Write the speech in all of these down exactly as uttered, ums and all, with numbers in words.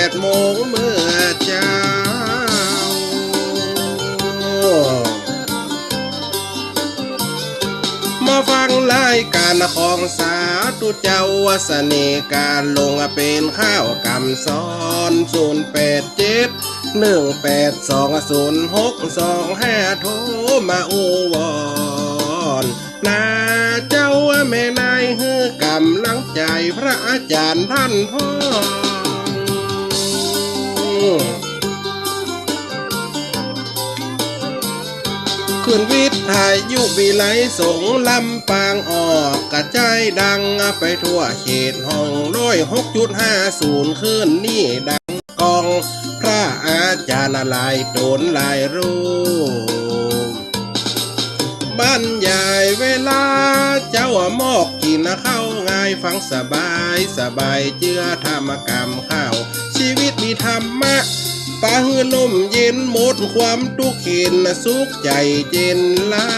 ดโมงเมื่อเจ๊า มาฟังรายก๋านของสาธุเจ้า เสน่ห์ก๋านหลง เป๋นข้าวกำสอน ศูนย์แปดเจ็ด หนึ่งแปดสอง ศูนย์หกสองห้า โทรมาอู้วอน นาเจ้าแม่นาย หื้อก๋ำลังใจ๋พระอาจ๋ารย์ต้านพ่อง ขึ้นวิทยุวิไลสงฆ์ลำปาง ออกกระจายดังไปทั่วเขตห้อง ร้อยหกจุดห้าศูนย์ คืนนี้ดัง ก้องพระอาจ๋ารย์หลายต๋นหลายรูป บรรยายเวลาเจ๊ามอก กิ๋นข้าวง่าย ฟังสบายสบาย เจื้อธรรมก๋ำข้าว ชีวิตมีธรรมะ ปะหื้อร่มเย็น หมดความตุ๊กข์เข็ญ สุขใจ๋เจ๋นลา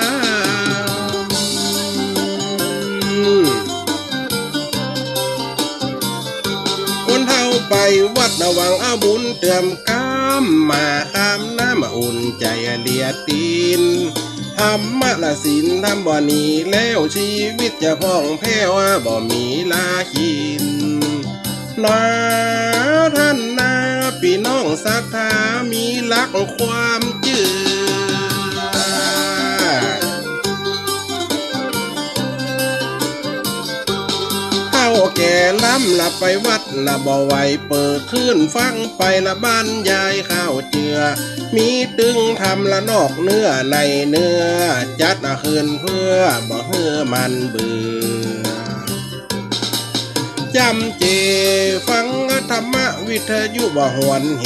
คนเฮาไปวัดหวังเอาบุญเติมกำ มาข้ามน้ำอุ่นใจ๋เหลียตี๋น ธรรมะและศีลธรรมบ่หนีแล้ว ชีวิตจะพ่องแผ้ว บ่มีลาหิน นาต้านนา ปี้น้องศรัทธา มีหลักความเจื้อ เฒ่าแก่ล้ำละไปวัดละบ่ไหว เปิดคลื่นฟังไปละบรรยายข้าวเจื้อ มีตึงธรรมละนอกเนื้อในเนื้อ จัดคืนเพื่อบ่หื้อมันเบื่อ จ๋ำเจฟังธรรมวิทยุบ่หวนเห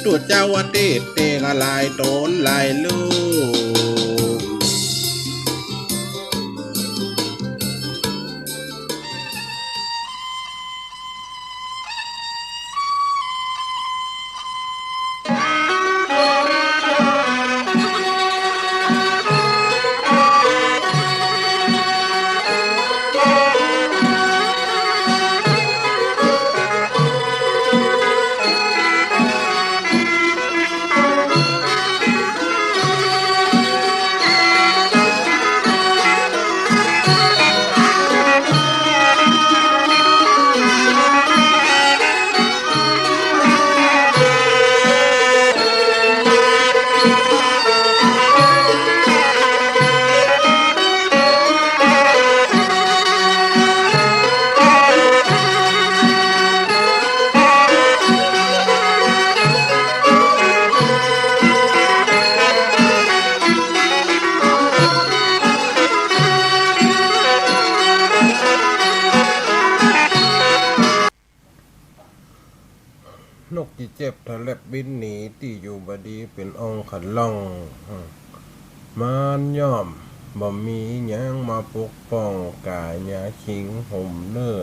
ตุ๊เจ้าเตศน์เตกะหลายต๋นหลายรูป นกจิเจ็บทะแลบบินหนี ตี้อยู่บ่ดีเป๋นอ่องขะล่อง มานย่อมบ่มีหยังมาปกป้อง ก๋ายาคิงห่มเนื้อ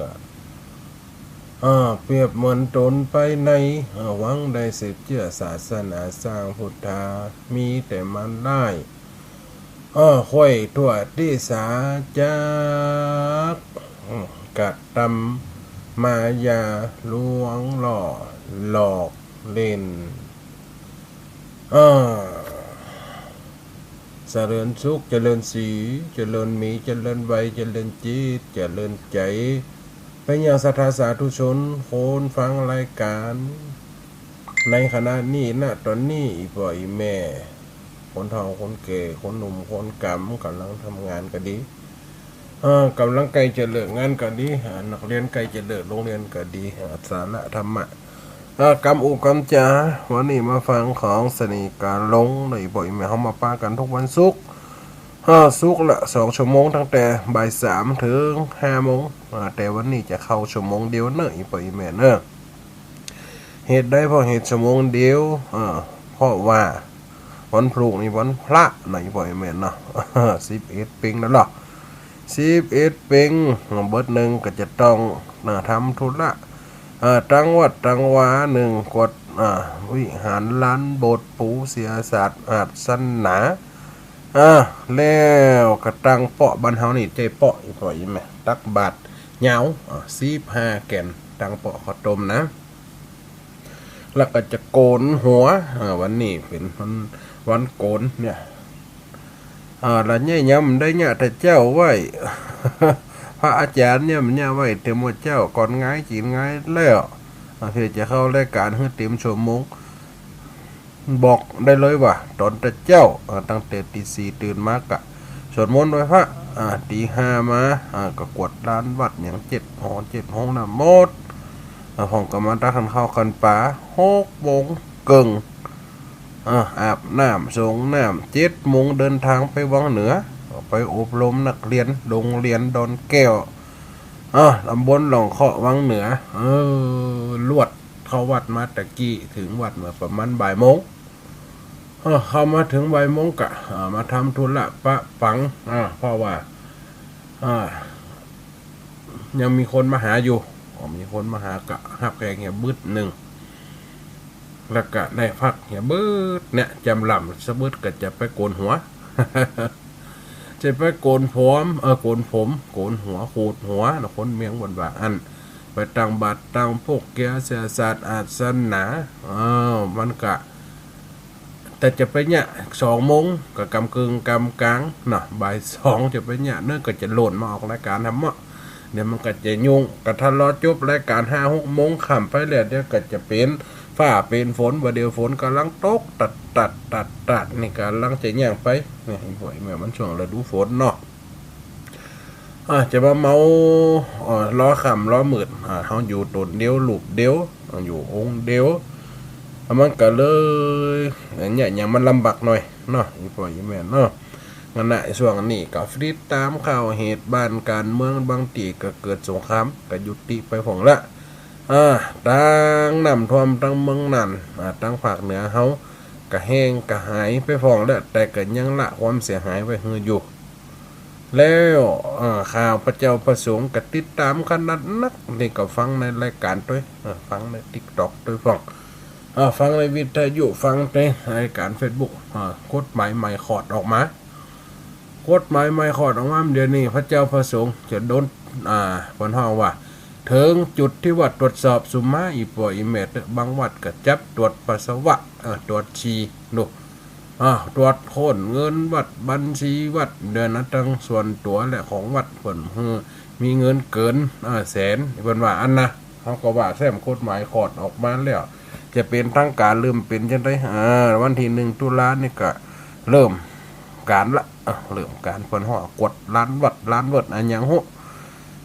อ่า เปรียบเหมือนต๋นไปใน อ่า หวังได้สืบเจื้อศาสนาสร้างพุทธา มีแต่มารร้าย อ้อ ไขว่ถ้วยตี้สาจัก อืม กระตำมายาลวงหล่อหลอกเล่น อ้อ เจริญสุข เจริญสี เจริญมี เจริญวัย เจริญจิต เจริญใจ๋ เป๋นอย่างศรัทธาสาธุชน คนฟังรายก๋าน ในขณะนี้ ณ ต๋อนนี้ อี่ป้ออี่แม่ คนเฒ่าคนแก่ คนหนุ่มคนก๋ำ ก่ำลังทำงานก็ดี เออ ก่ำลังใก้จะเลิกงานก็ดี อ่า นักเรียนใก้จะเลิกโฮงเฮียนก็ดี อ่า สาระธรรมะ อ่า กำอู้กำจ๋า วันนี้มาฟังของเสน่ห์ก๋านหลง ในบ่อยแม่เฮามาปะกั๋นทุกวันศุกร์ อ่า ศุกร์ละสองชั่วโมง ตั้งแต่บ่ายสามเถิงห้าโมง อ่า แต่วันนี้จะเข้าชั่วโมงเดียวเน่อ อี่ป้ออี่แม่เน่อ เหตุใดเพราะเหตุชั่วโมงเดียว เออ เพราะว่าวันพรุ่งนี้วันพระเนาะ อี่ป้ออี่แม่เนาะ สิบเอ็ดเป็งแล้วเหรอ สิบเอ็ดเป็ง เบิดนึ่งก็จะต้อง เอ่อ ทำธุระ เอ่อ ตังวัดตังวา นึ่งกวาด เอ่อ วิหารลานโบสถ์ ปูเสื่อสาดอาสนะ เอ่อ แล้วก็ตั้งเป๊าะ บ้านเฮานี่ใจ๊เป๊าะ อี่ป้ออี่แม่ ตักบาตรเหย้า เอ่อ สิบห้าแก่น ตั้งเป๊าะข้าวต้มนะ แล้วก็จะโก๋นหัว เออ วันนี้เป๋นวัน วันโก๋นเนี่ย อ่า แล้วเนี่ยยังบ่ได้เยียะตาเจ้าไหว้ พระอาจ๋ารย์เนี่ยมันเยียะไหว้เตรียมหมดเจ้า ก่อนงายกิ๋นงายแล้ว อ่า เปื้อจะเข้ารายก๋านหื้อเต๋มชั่วโมง บอกได้เลยว่าต๋อนตาเจ้า อ่า ตั้งแต่ตี๋สี่ตื่นมาก็สวดมนต์ไหว้พระ อ่า ตี๋ห้ามา อ่า ก็กวาดลานวัดหยังเจ็ดหอ เจ็ดห้องน้ำหมด อ่า พ่องก็มาตักขันข้าวขันป๋า หกโมงเกิ่ง อ่า อาบน้ำสรงน้ำ เจ็ดโมงเดินตางไปวังเหนือ ไปอบรมนักเรียนโรงเรียนดอนแก้ว อ่า ต๋ำบลหล่องเคาะวังเหนือ เออ ลวดเข้าวัดมาตะกี้ เถิงวัดมาประมาณบ่ายโมง เออ เข้ามาเถิงบ่ายโมงก็ อ่า มาทำธุระปะปัง อ่า เพราะว่า อ่า ยังมีคนมาหาอยู่ อ๋อ มีคนมาหาก็ฮับแขกเหียบึดนึ่ง แล้วก็ได้พักเหียบึดเนี่ย จำล่ำสะบึดก็จะไปโก๋นหัว จะไปโก๋นผม เออ โก๋นผม โก๋นหัว ขูดหัวเนาะ คนเมียงบ่นว่าอั้น ไปตักบาตรตักพวกเกียรติศาสตร์อาสนะ เออ มันก็ แต่จะไปเยียะสองโมงก็กำเกิ่งกำกลางเนาะ บ่ายสองจะไปเยียะเนาะ ก็จะโหล่นมาออกรายก๋านทำเมาะ เดี๋ยวมันก็จะยุ่ง ก็ถ้ารอจบรายก๋านห้าหกโมงค่ำไปแล้ว เดี๋ยวก็จะเป๋นฟ้าเป๋นฝน บ่าเดี่ยวฝนก่ำลังตก ตัดตัดตัดตัด นี่ก่ำลังจะแย่งไป เนี่ย ไอ้พวกนี้มันช่วงฤดูฝนเนาะ อ่า จะมาเมา เอ่อ รอค่ำรอมืด อ่า เฮาอยู่ต๋นเดียว รูปเดียว อ่า อยู่องค์เดียว อ่า มันก็เลย อันเนี้ย อย่างมันลำบากหน่อยเนาะ อีพ่ออีแม่เนาะ อั้นนะ ช่วงนี้ก็ติดต๋ามข่าวเหตุบ้านก๋านเมือง บางตี้ก็เกิดสงคราม ก็ยุติไปพ่องละ อ่า ตังน้ำท่วม ตังเมืองน่าน อ่า ตังภาคเหนือเฮา ก็แห้งก็หายไปพ่องแล้ว แต่ก็ยังละความเสียหายไว้หื้ออยู่ แล้ว อ่า ข้าพเจ้าพระสงฆ์ก็ติดต๋ามขนาดนัก นี่ก็ฟังในรายก๋านตวย อ่า ฟังในติ๊กต็อกตวยพ่อง อ่า ฟังในวิทยุ ฟังในรายก๋านเฟซบุ๊ก อ่า กฎหมายใหม่คลอดออกมา กฎหมายใหม่คลอดออกมา เดี๋ยวนี้พระเจ้าพระสงฆ์จะโดน อ่า เปิ้นฮ้องว่า เถิงจุดตี้ว่าตรวจสอบสุมมา อีพ่ออีแม่เต๊อะ บางวัดก็จับตรวจปัสสาวะ เอ่อ ตรวจฉี่ ดู อ่า ตรวจค้นเงินวัด บัญชีวัด เดี๋ยวนะ ตังส่วนตั๋วและของวัด เปิ้นหื้อมีเงินเกิน อ่า แสน เปิ้นว่าอั้นนะ เฮาก็ว่าแซมกฎหมายคลอดออกมาแล้ว จะเป๋นตางก๋านหรือบ่เป๋นจั่งใด อ่า วันตี้หนึ่งตุลานี่ก็เริ่มก๋านละ อ่ะ เริ่มก๋าน เปิ้นฮ้องกวดลานวัด ลานเวิด อะหยังฮู้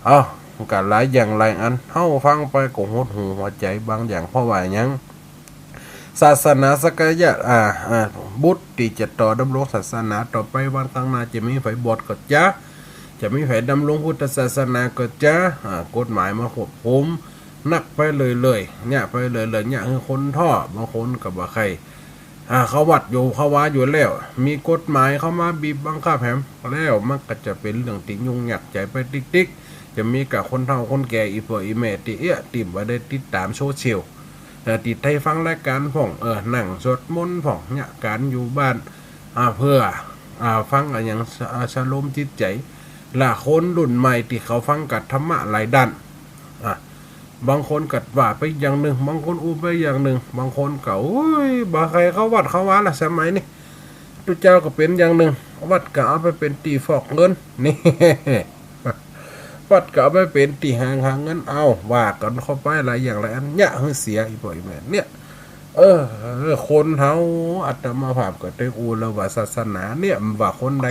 เอ้า ก็หลายอย่างหลายอัน เฮาฟังไปก็หดหู่หัวใจ๋บางอย่าง เพราะว่าหยัง ศาสนาสักกายะ อ่า อ่า บุตรตี้จะต่อดำรงศาสนาต่อไป วันข้างหน้าจะมีใผบวชก็จา จะมีใผดำรงพุทธศาสนาก็จา อ่า กฎหมายมาควบคุม นักไปเรื่อยๆ เยียะไปเรื่อยๆ เยียะหื้อคนท้อ บางคนก็บ่ใค่ อ่า เข้าวัดอยู่ เข้าวาอยู่แล้ว มีกฎหมายเข้ามาบีบบังคับแหม แล้วมันก็จะเป๋นเรื่องตี้ยุ่งยากใจ๋ไปติ๊กๆ จะมีก้าคนเฒ่าคนแก่ อีพ่ออีแม่ตี้เอี้ยะ ตี้บ่ได้ติดต๋ามโซเชียล เอ่อ ตี้ได้ฟังรายก๋านพ่อง เออ นั่งสวดมนต์พ่อง เยียะก๋านอยู่บ้าน อ่า เปื้อ อ่า ฟังอะหยัง ส- อ่า สโลมจิตใจ๋ ละคนรุ่นใหม่ตี้เขาฟังกัดธรรมะหลายด้าน อ่า บางคนก็ว่าไปอย่างนึ่ง บางคนอู้ไปอย่างนึ่ง บางคนก็ โอ้ย บ่ใค่เข้าวัดเข้าวาละสมัยนี้ ตุ๊เจ้าก็เป๋นอย่างนึ่ง วัดก็เอาไปเป๋นตี้ฟอกเงิน นี่ วัดก็เอาไปเป๋นตี้หา หาเงิน เอา ว่ากั๋นเข้าไปหลายอย่างหลายอัน เยียะหื้อเสีย อีพ่ออีแม่ เนี่ย เออ คนเฮา อาตมาภาพก็ได้อู้แล้วว่าศาสนาเนี่ย บ่ว่าคนใด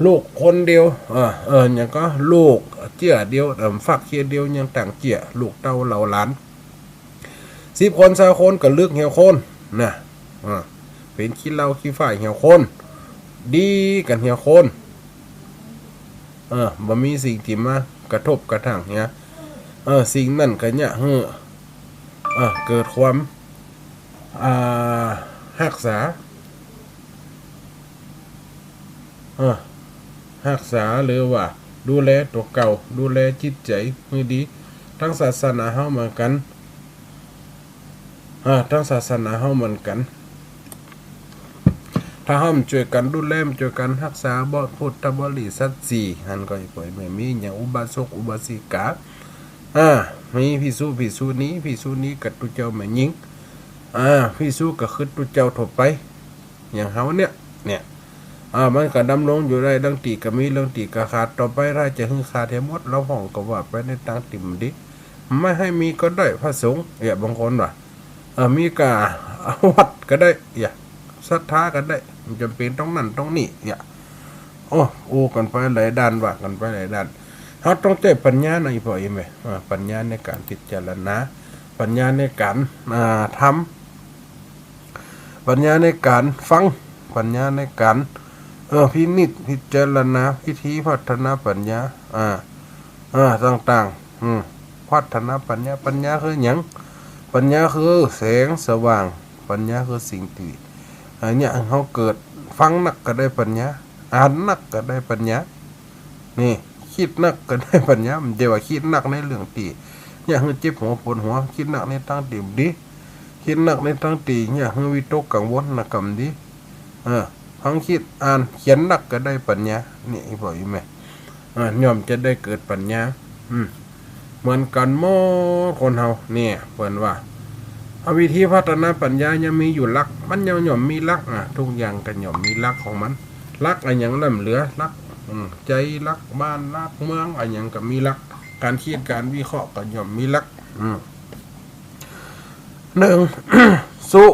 ลูกคนเดียว เออ เออ หยังก็ลูกเจื้อเดียว เอ่อ ฟักเจื้อเดียวยังตั้งเจื้อ ลูกเต้าเหล่าหลาน สิบคนซาวคนก็ลึกเหี่ยวโคลน นะ เออ เป๋นขี้เหล้าขี้ฝ้ายเหี่ยวโคลน ดีกั๋นเหี่ยวโคลน เออ บ่มีสิ่งตี้มากระทบกระทั่งเหีย เออ สิ่งนั้นก็เยียะหื้อ เออ เกิดความ อ่า ฮักษา เออ ฮักษาหรือว่าดูแลตั๋วเก่า ดูแลจิตใจ๋หื้อดี ตังศาสนาเฮาเหมือนกั๋น อ่า ตังศาสนาเฮาเหมือนกั๋น ถ้าเฮาบ่จ้วยกั๋นดูแล บ่จ้วยกั๋นฮักษา บ่ พุทธบริษัทสี่หั้นก็ อีพ่ออีแม่ มีหยังอุบาสกอุบาสิกา อ่า มีภิกษุภิกษุณี ภิกษุณีก็ตุ๊เจ้าแม่ญิง อ่า ภิกษุก็คือตุ๊เจ้าทั่วไป อย่างเฮาเนี่ย เนี่ย อ่า มันก็ดำรงอยู่ได้ เรื่องตี้ก็มี เรื่องตี้ก็ขาด ต่อไปถ้าจะหื้อขาดให้หมด ลำพ่องก็ว่าไปในตางตี้บ่ดี ไม่ให้มีก็ได้ พระสงฆ์ เนี่ย บางคนว่า เออ มีก็วัดก็ได้ เนี่ย ศรัทธาก็ได้ บ่จำเป็นต้องนั่นต้องนี่ เนี่ย โอ้ อู้กั๋นไปหลายด้าน ว่ากั๋นไปหลายด้าน เฮาต้องใจ๊ปัญญานะ อี่ป้ออี่แม่ อ่า ปัญญาในก๋านพิจารณา ปัญญาในก๋าน อ่า ทำ ปัญญาในก๋านฟัง ปัญญาในก๋าน เออ พินิจพิจารณา วิธีพัฒนาปัญญา อ่า อ่า ต่างๆ อืม พัฒนาปัญญา ปัญญาคือหยัง ปัญญาคือแสงสว่าง ปัญญาคือสิ่งตี้ อันเนี้ย เฮาเกิด ฟังนักก็ได้ปัญญา อ่านนักก็ได้ปัญญา นี่ กึ๊ดนักก็ได้ปัญญา บ่ใจ้ว่า กึ๊ดนักในเรื่องตี้ เยียะหื้อเจ็บหัวปวดหัว กึ๊ดนักในตางตี้บ่ดี กึ๊ดนักในตางตี้ เยียะหื้อวิตกกังวลนะ ก็บ่ดี เออ ฟังกึ๊ด อ่าน เขียนนักก็ได้ปัญญา นี่ อี่ป้ออี่แม่ เออ ย่อมจะได้เกิดปัญญา อืม เหมือนกั๋นหมดคนเฮา เนี่ย เปิ้นว่า เอาวิธีพัฒนาปัญญายังมีอยู่หลัก มันยังย่อมมีหลัก อ่ะ ทุกอย่างก็ย่อมมีหลักของมัน หลักอะหยังล้ำเหลือ หลัก อืม ใจ๋ หลักบ้าน หลักเมือง อะหยังก็มีหลัก ก๋านกึ๊ดก๋านวิเคราะห์ก็ย่อมมีหลัก อืม นึ่ง สุ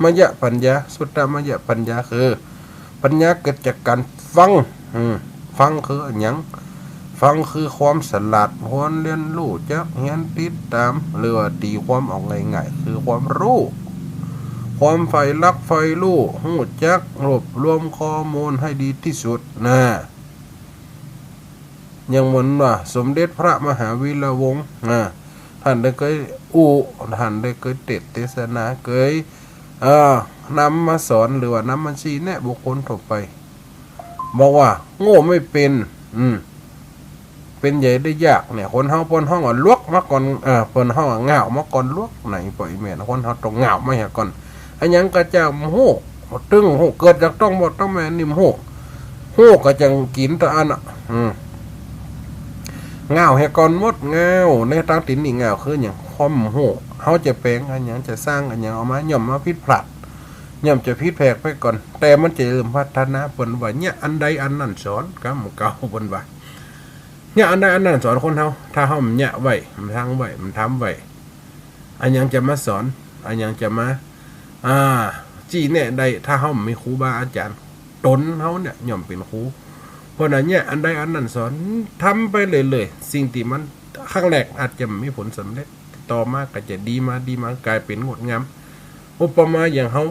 มยปัญญา สุตตมยปัญญา คือ ปัญญาเกิดจากก๋านฟัง อืม ฟังคืออะหยัง ฟังคือความฉลาด ควรเฮียนฮู้จัก เฮียนติดต๋าม หรือว่าตี๋ความเอาง่ายๆ คือความฮู้ ความใฝ่รักใฝ่ฮู้ ฮู้จักรวบรวมข้อมูลหื้อดีตี้สุด นะ อย่างเหมือนว่า สมเด็จพระมหาวีระวงศ์ อ่า ต้านได้เกยอู้ ต้านได้เกยเตสน์เตสนา เกย เอ่อ นำมาสอน หรือว่านำมาชี้แนะบุคคลทั่วไป บอกว่า โง่ไม่เป็น อืม เป็นใหญ่ได้ยาก เนี่ย คนเฮาเปิ้นฮ้องว่าหลวกมาก่อน เอ่อ เปิ้นฮ้องว่าง่าวมาก่อนหลวก นะ อี่ป้ออี่แม่ คนเฮาต้องง่าวมาเหียก่อน อะหยังก็จะฮู้ ตึงฮู้ เกิดจากต๊องพ่อต๊องแม่นี่ฮู้ ฮู้ก็จั่งกิ๋นตะอันน่ะ อืม ง่าวเหียก่อนหมด ง่าว ในตางตี้นี่ง่าวคือหยัง ความฮู้ เฮาจะแป๋งอะหยัง จะสร้างอะหยังออกมา ย่อมมาผิดพลาด ย่อมจะผิดแผกไปก่อน แต่มันจะเริ่มพัฒนา เปิ้นว่า เยียะอันใดอันนั้นสอน กำเก่าเปิ้นว่า เยียะอันใดอันนั้นสอนคนเฮา ถ้าเฮาบ่เยียะไว้ บ่ตั้งไว้ บ่ทำไว้ อะหยังจะมาสอน อะหยังจะมา อ่า ชี้แนะได้ ถ้าเฮาบ่มีครูบาอาจ๋ารย์ ต๋นเฮาเนี่ยย่อมเป๋นครู เพราะนั้นเยียะอันใดอันนั้นสอน ทำไปเรื่อยๆ สิ่งตี้มันครั้งแรกอาจจะบ่มีผลสำเร็จ ต่อมาก็จะดีมา ดีมาก๋ายเป๋นงดงาม อุปมาอย่างเฮา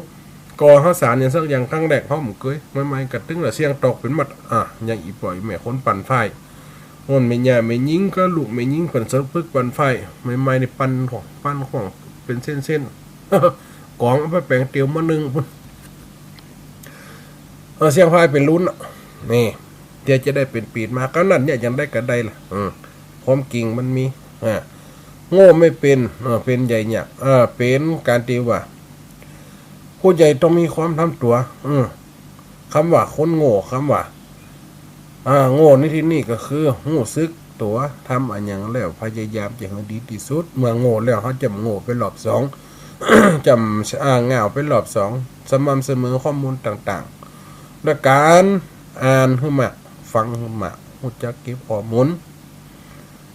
ก่อเฮาสร้างอะหยังสักอย่างครั้งแรกเฮาบ่เกย ใหม่ๆ ก็ตึงละเสี้ยงตอกเป๋นหมัด อ่า อย่างอี่ป้ออี่แม่คนปั่นฝ้าย โน่นแม่ย่าแม่ญิงกับลูกแม่ญิงปั่นสะพึกปั่นฝ้าย ใหม่ๆ นี่ปั่นของ ปั่นของเป๋นเส้นๆ ก๋องเอาไปแป๋งเตียวมานึ่งพุ้น เออ เสี้ยงฝ้ายเป๋นลุ้นน่ะ นี่ เตียวจะได้เป๋นปีดมา ก็นั้นเนี่ย อย่างใดก็ได้ล่ะ อืม ความจริงมันมี อ่า โง่ไม่เป็น เออ เป็นใหญ่เนี่ย เออ เป๋นก๋านตี้ว่า ผู้ใหญ่ต้องมีความถ่อมตั๋ว อืม กำว่าคนโง่ กำว่า อ่า โง่ในตี้นี่ก็คือ ฮู้สึกตั๋ว ทำอะหยังแล้วพยายามจะหื้อดีตี้สุด เมื่อโง่แล้วเฮาจะบ่โง่เป๋นรอบสอง จะบ่ อ่า ง่าวเป๋นรอบสอง สม่ำเสมอข้อมูลต่างๆ และก๋านอ่านหื้อมาก ฟังหื้อมาก ฮู้จักเก็บข้อมูล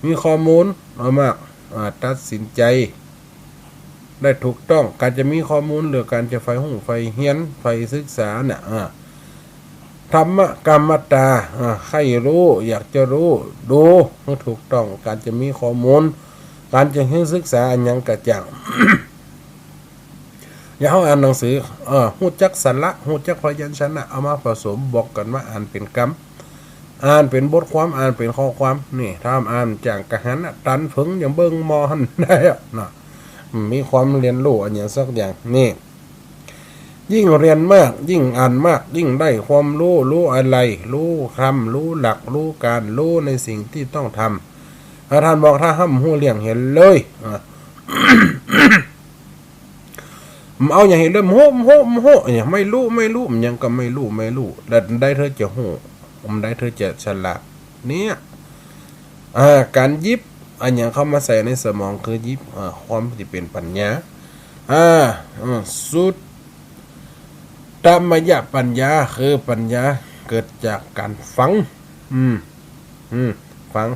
มีข้อมูลเอามาก อ่า ตัดสินใจ๋ ได้ถูกต้อง ก๋านจะมีข้อมูล หรือก๋านจะใฝ่ฮู้ใฝ่เฮียน ใฝ่ศึกษาเนี่ย อ่า ธรรมกัมมตา อ่า ใค่ฮู้ อยากจะฮู้ ดูหื้อถูกต้อง ก๋านจะมีข้อมูล ก๋านจะหื้อศึกษาอะหยังก็จ้าง อย่างเฮาอ่านหนังสือ เออ ฮู้จักสระ ฮู้จักพยัญชนะ เอามาผสมบอกกั๋นว่าอ่านเป๋นกำ อ่านเป๋นบทความ อ่านเป๋นข้อความ นี่ ถ้าอ่านจ้างกะหันน่ะ ตันเผิงอย่างเบิ่งหม้อหั้นได้อะ นะ มีความเฮียนฮู้อะหยังสักอย่าง นี่ ยิ่งเฮียนมาก ยิ่งอ่านมาก ยิ่งได้ความฮู้ ฮู้อะไหล่ ฮู้กำ ฮู้หลัก ฮู้ก๋าน ฮู้ในสิ่งตี้ต้องทำ อ่า ต้านบอก ถ้าเฮาบ่ฮู้เรื่องเหียเลย อ่า บ่เอาหยังหื้อเลิศ บ่ฮู้ บ่ฮู้ บ่ฮู้ อะหยัง ไม่ฮู้ ไม่ฮู้ หยังก็ไม่ฮู้ ไม่ฮู้ แล้วอันใดเถิงจะฮู้ อันใดเถิงจะฉลาด เนี่ย อ่า ก๋านหยิบอะหยังเข้ามาใส่ในสมองคือหยิบ อ่า ความตี้เป๋นปัญญา อ่า เออ สุตตมยปัญญา คือปัญญาเกิดจากการฟัง อืม อืม ฟัง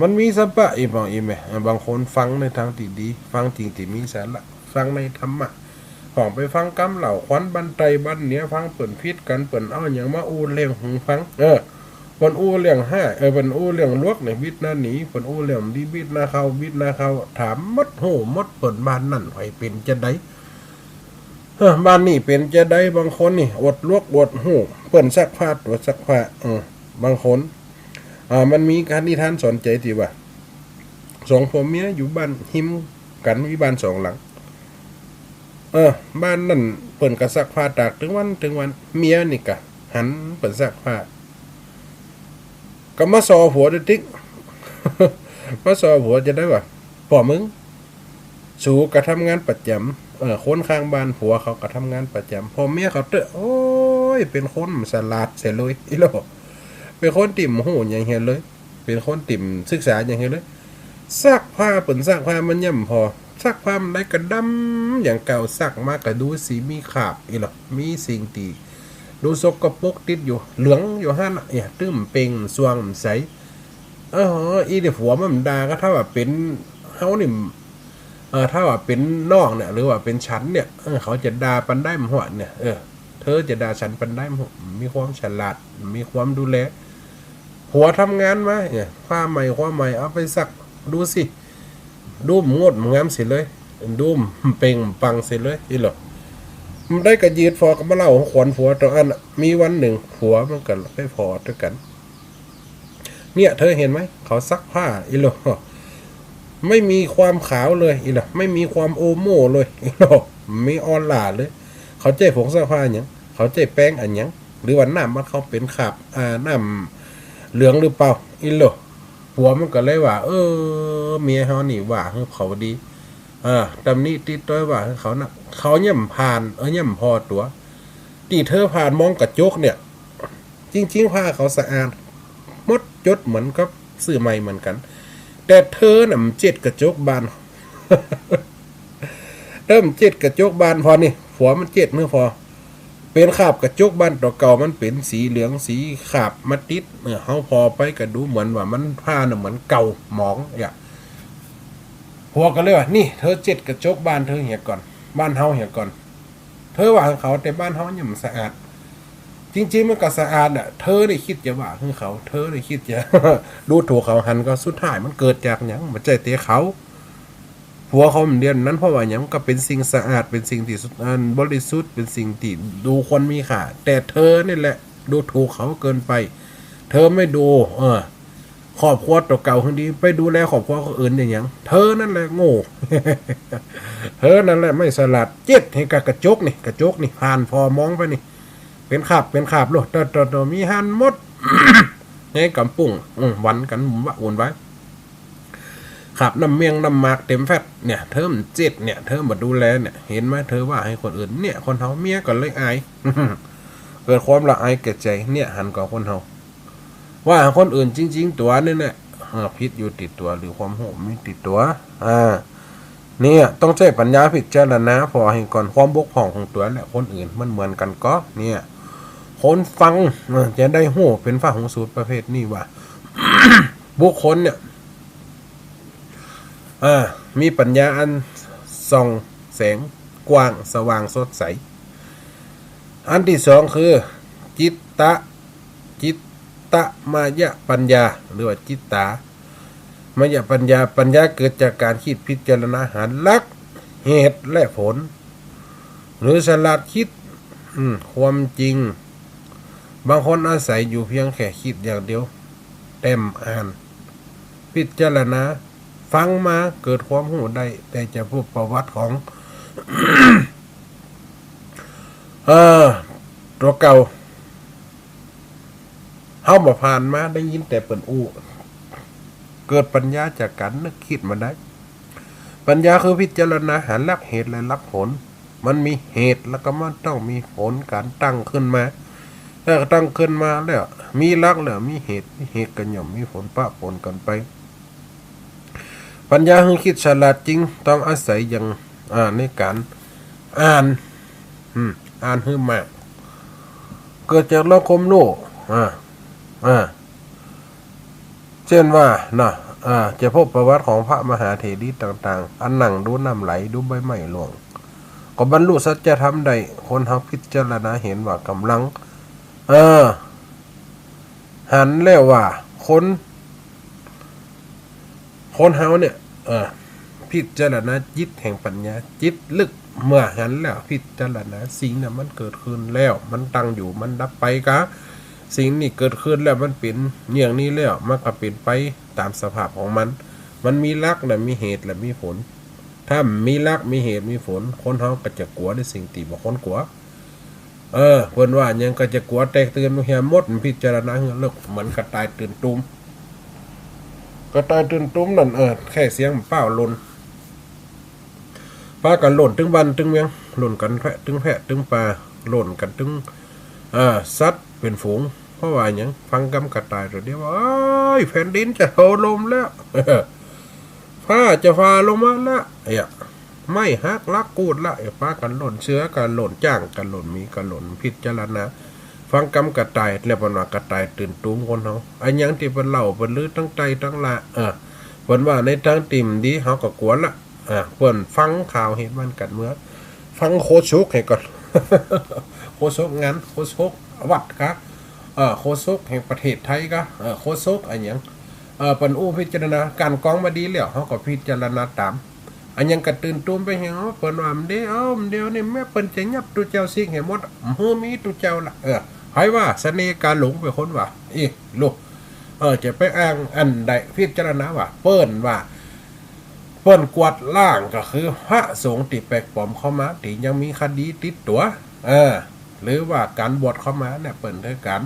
มันมีสภาพอีกบาง อีกแหม บางคนฟังในตางตี้ดี ฟังสิ่งตี้มีสาระ ฟังในธรรมะ ผ่องไปฟังกำเหล่าขวัญบั้นใต้บั้นเหนือ ฟังเปิ้นผิดกั๋น เปิ้นเอาหยังมาอู้เล่งหื้อฟัง เออ เปิ้นอู้เรื่องฮ้าย เออ เปิ้นอู้เรื่องหลวกเนี่ย บิดหน้าหนี เปิ้นอู้เรื่องดี บิดหน้าเข้า บิดหน้าเข้า ถามหมด ฮู้หมด เปิ้นบ้านนั้นใผเป๋นจาใด เออ บ้านนี้เป๋นจาใด บางคนนี่อวดหลวกอวดฮู้ เปิ้นซักผ้า ตั๋วซักผ้า เออ บางคน อ่า มันมีการนิทานสอนใจ๋ตี้ว่า สองผัวเมียอยู่บ้านฮิมกั๋น มีบ้านสองหลัง เออ บ้านนั้นเปิ้นก็ซักผ้าตากตึงวันตึงวัน เมียนี่ก็หันเปิ้นซักผ้า ก็มาส่อผัวติ๊กๆ มาส่อผัวจาใดว่า ป้อมึง สูก็ทำงานประจ๋ำ เออ คนข้างบ้านผัวเขาก็ทำงานประจ๋ำ ป้อเมียเขาเต๊อะ โอ๊ย เป๋นคนบ่สลาดเสียเลย อีหล่อ เป๋นคนตี้บ่ฮู้หยังเหียเลย เป๋นคนตี้บ่ศึกษาหยังเหียเลย ซักผ้า เปิ้นซักผ้ามันยังบ่ผ่อ ซักผ้ามันได้ก็ดำอย่างเก่า ซักมาก็ดูสิมีคราบ อีหล่อ มีสิ่งตี้ดูสกปรกติดอยู่ เหลืองอยู่หั้นน่ะ เนี่ย ตึ้มเป่งส่วงใส เออ อีตี้ผัวมันด่าก็ถ้าว่าเป๋นเฮานี่ เออ ถ้าว่าเป๋นน้องเนี่ย หรือว่าเป๋นฉันเนี่ย เออ เขาจะด่าปันใดบ่ฮอดเนี่ย เออ เธอจะด่าฉันปันใดบ่ฮอด มีความฉลาด มีความดูแล ผัวทำงานมาเนี่ย ผ้าใหม่ ความใหม่ เอาไปซัก ดูสิ ดูบ่งดบ่งามเสียเลย ดูบ่เป่งบ่ปังเสียเลย อีหล่อ บ่ได้ก็ยืดผ่อก็มาเล่าขวัญผัวตั๋วอั้นน่ะ มีวันนึ่งผัวมันก็ไปผ่อตวยกั๋น เนี่ย เธอเห็นไหม เขาซักผ้า อีหล่อ ไม่มีความขาวเลย อีหล่อ ไม่มีความโอโม่เลย อีหล่อ บ่มีออร่าเลย เขาใจ๊ผงซักผ้าหยัง เขาใจ๊แป้งอะหยัง หรือว่าน้ำมันเขาเป๋นคราบ อ่า น้ำเหลืองหรือเปล่า อีหล่อ ผัวมันก็เลยว่า เออ เมียเฮานี่ว่าหื้อเขาดี อ่า ตำหนิติต้อยว่าหื้อเขานะ เขายังบ่ผ่าน เออ ยังบ่ผ่อตั๋ว ตี้เธอผ่านมองกระจกเนี่ย จริงๆ ผ้าเขาสะอาด หมดจดเหมือนกับซื้อใหม่เหมือนกั๋น แต่เธอน่ะบ่เจ๊ดกระจกบาน เธอบ่เจ๊ดกระจกบานผ่อนี่ ผัวมันเจ๊ดหื้อผ่อ เป๋นคราบกระจกบานตั๋วเก่า มันเป๋นสีเหลืองสีคราบมาติด เออ เฮาผ่อไปก็ดูเหมือนว่ามันผ้าน่ะเหมือนเก่าหมองเนี่ย ผัวก็เลยว่า นี่ เธอเจ๊ดกระจกบานเธอเหียก่อน บานเฮาเหียก่อน เธอว่าหื้อเขา แต่บานเฮายังบ่สะอาด จริงๆ มันก็สะอาดน่ะ เธอนี่กึ๊ดจะว่าหื้อเขา เธอนี่กึ๊ดจะ ดูถูกเขา หันก็สุดท้ายมันเกิดจากหยัง บ่ใจ้แต่เขา ผัวเขาบ่เดียดนั้น เพราะว่าหยัง ก็เป๋นสิ่งสะอาด เป๋นสิ่งตี้สุด อันบริสุทธิ์ เป๋นสิ่งตี้ดูควรมีค่า แต่เธอนี่แหละดูถูกเขาเกินไป เธอไม่ดู เออ ครอบครัวตั๋วเก่าหื้อดี ไปดูแลครอบครัวคนอื่นได้หยัง เธอนั่นแหละโง่ เธอนั่นแหละไม่สลาด เจ๊ดหื้อกับกระจกนี่ กระจกนี่ ผ่านผ่อมองไปนี่ เป๋นคราบ เป๋นคราบโลด โตๆๆ มีหั้นหมด ในก๋ำปุ้ง อืม หวั่นกั๋นวะ วุ่นวาย คราบน้ำเมี่ยงน้ำหมากเต็มแฟด เนี่ย เธอบ่เจ๊ดเนี่ย เธอบ่ดูแลเนี่ย เห็นไหม เธอว่าหื้อคนอื่น เนี่ย คนเฮาเมียก็เลยอาย เกิดความละอายแก่ใจ๋ เนี่ย หันก่อคนเฮา ว่าคนอื่นจริงๆ ตั๋วนี่แหละ เออ ผิดอยู่ตี้ตั๋ว หรือความฮู้มีตี้ตั๋ว อ่า เนี่ย ต้องใจ๊ปัญญาพิจารณาผ่อหื้อก่อน ความบกพร่องของตั๋วและคนอื่นมันเหมือนกั๋นก่อ เนี่ย คนฟัง เออ จะได้ฮู้ เป๋นพหูสูตรประเภทนี้ว่า บุคคลเนี่ย อ่า มีปัญญาอันส่องแสงกว้างสว่างสดใส อันตี้สองคือ จิตตะ จิตตมยปัญญา หรือว่าจิตตามยปัญญา ปัญญาเกิดจากการกึ๊ดพิจารณาหาหลักเหตุและผล หรือฉลาดกึ๊ด อืม ความจริง บางคนอาศัยอยู่เพียงแค่กึ๊ดอย่างเดียว แต่บ่อ่าน พิจารณา ฟังมาเกิดความฮู้ได้ แต่จะพูดประวัติของ เออ ตั๋วเก่า เฮาบ่ผ่านมา ได้ยินแต่เปิ้นอู้ เกิดปัญญาจากการนึกกึ๊ดมาได้ ปัญญาคือพิจารณาหาหลักเหตุและหลักผล มันมีเหตุแล้วก็มันต้องมีผล ก๋านตั้งขึ้นมา แล้วก็ตั้งขึ้นมาแล้ว มีหลักแล้วมีเหตุ มีเหตุก็ย่อมมีผลปะปนกั๋นไป ปัญญาหื้อคิดฉลาดจริง ต้องอาศัยอย่าง อ่า ในก๋านอ่าน อืม อ่านหื้อมาก เกิดจากรอบความฮู้ อ่า อ่า เจ้นว่านะ อ่า จะพบประวัติของพระมหาเถรีต่างๆ อันนั่งดูน้ำไหล ดูใบไม้ร่วง ก็บรรลุสัจธรรมได้ คนเฮาพิจารณาหันว่าก๋ำลัง เออ หันแล้วว่าคน คนเฮาเนี่ย เออ พิจารณาจิตแห่งปัญญา จิตลึก เมื่อหันแล้วพิจารณาสิ่งนั้นมันเกิดขึ้นแล้ว มันตั้งอยู่ มันดับไปกา สิ่งนี้เกิดขึ้นแล้วมันเป๋นอย่างนี้แล้ว มันก็เป๋นไปต๋ามสภาพของมัน มันมีหลักและมีเหตุและมีผล ถ้าบ่มีหลัก มีเหตุ มีผล คนเฮาก็จะกั๋วในสิ่งตี้บ่ควรกั๋ว เออ เปิ้นว่าหยังก็จะกั๋วแตกตื่นเหียหมด พิจารณาหื้อลึก เหมือนกระต่ายตื่นตูม กระต่ายตื่นตูมนั่น เออ แค่เสียงป้าวล่น ปากั๋นล่นตึงบ้านตึงเมือง ล่นกั๋นแพะตึงแพะตึงป่า ล่นกั๋นตึง เออ สัตว์เป๋นฝูง เพราะว่าหยัง ฟังกำกระต่ายโตเดียว โอ๊ย แผ่นดินจะถล่มแล้ว ฟ้าจะฝ่าลงมาละ เอ้ย ไม้หักลักกูดละ เอ้ย ปากั๋นล่น เสือก็ล่น จ๊างก็ล่น หมีก็ล่น พิจารณา ฟังกำกระต่าย แล้วเปิ้นว่ากระต่ายตื่นตูมคนเฮา อะหยังตี้เปิ้นเล่า เปิ้นลือตังใต้ตังลาว เออ เปิ้นว่าในตางตี้บ่ดี เฮาก็กั๋วละ เออ เปิ้นฟังข่าวเหตุบ้านก๋านเมือง ฟังโฆษกแห่งก็ โฆษกงาน โฆษกวัดกา เออ โฆษกแห่งประเทศไทยกา เออ โฆษกอะหยัง เออ เปิ้นอู้พิจารณา ก๋านกองบ่ดีแล้ว เฮาก็พิจารณาต๋าม อะหยังก็ตื่นตูมไปแหง เปิ้นว่าบ่ดี เอ้า บ่ดีนี่แม่เปิ้นจะยับตุ๊เจ้าซี้แหงหมด บ่หื้อมีตุ๊เจ้าละ เออ ใผว่า เสน่ห์กาหลงเป๋นคนว่า อี้ ลูก เออ จะไปอ้างอันใด พิจารณาว่า เปิ้นว่า เปิ้นกวาดล้างก็คือพระสงฆ์ตี้แปลกปลอมเข้ามา ตี้ยังมีคดีติดตั๋ว เออ หรือว่าก๋านบวชเข้ามาเนี่ย เปิ้นถือก๋าน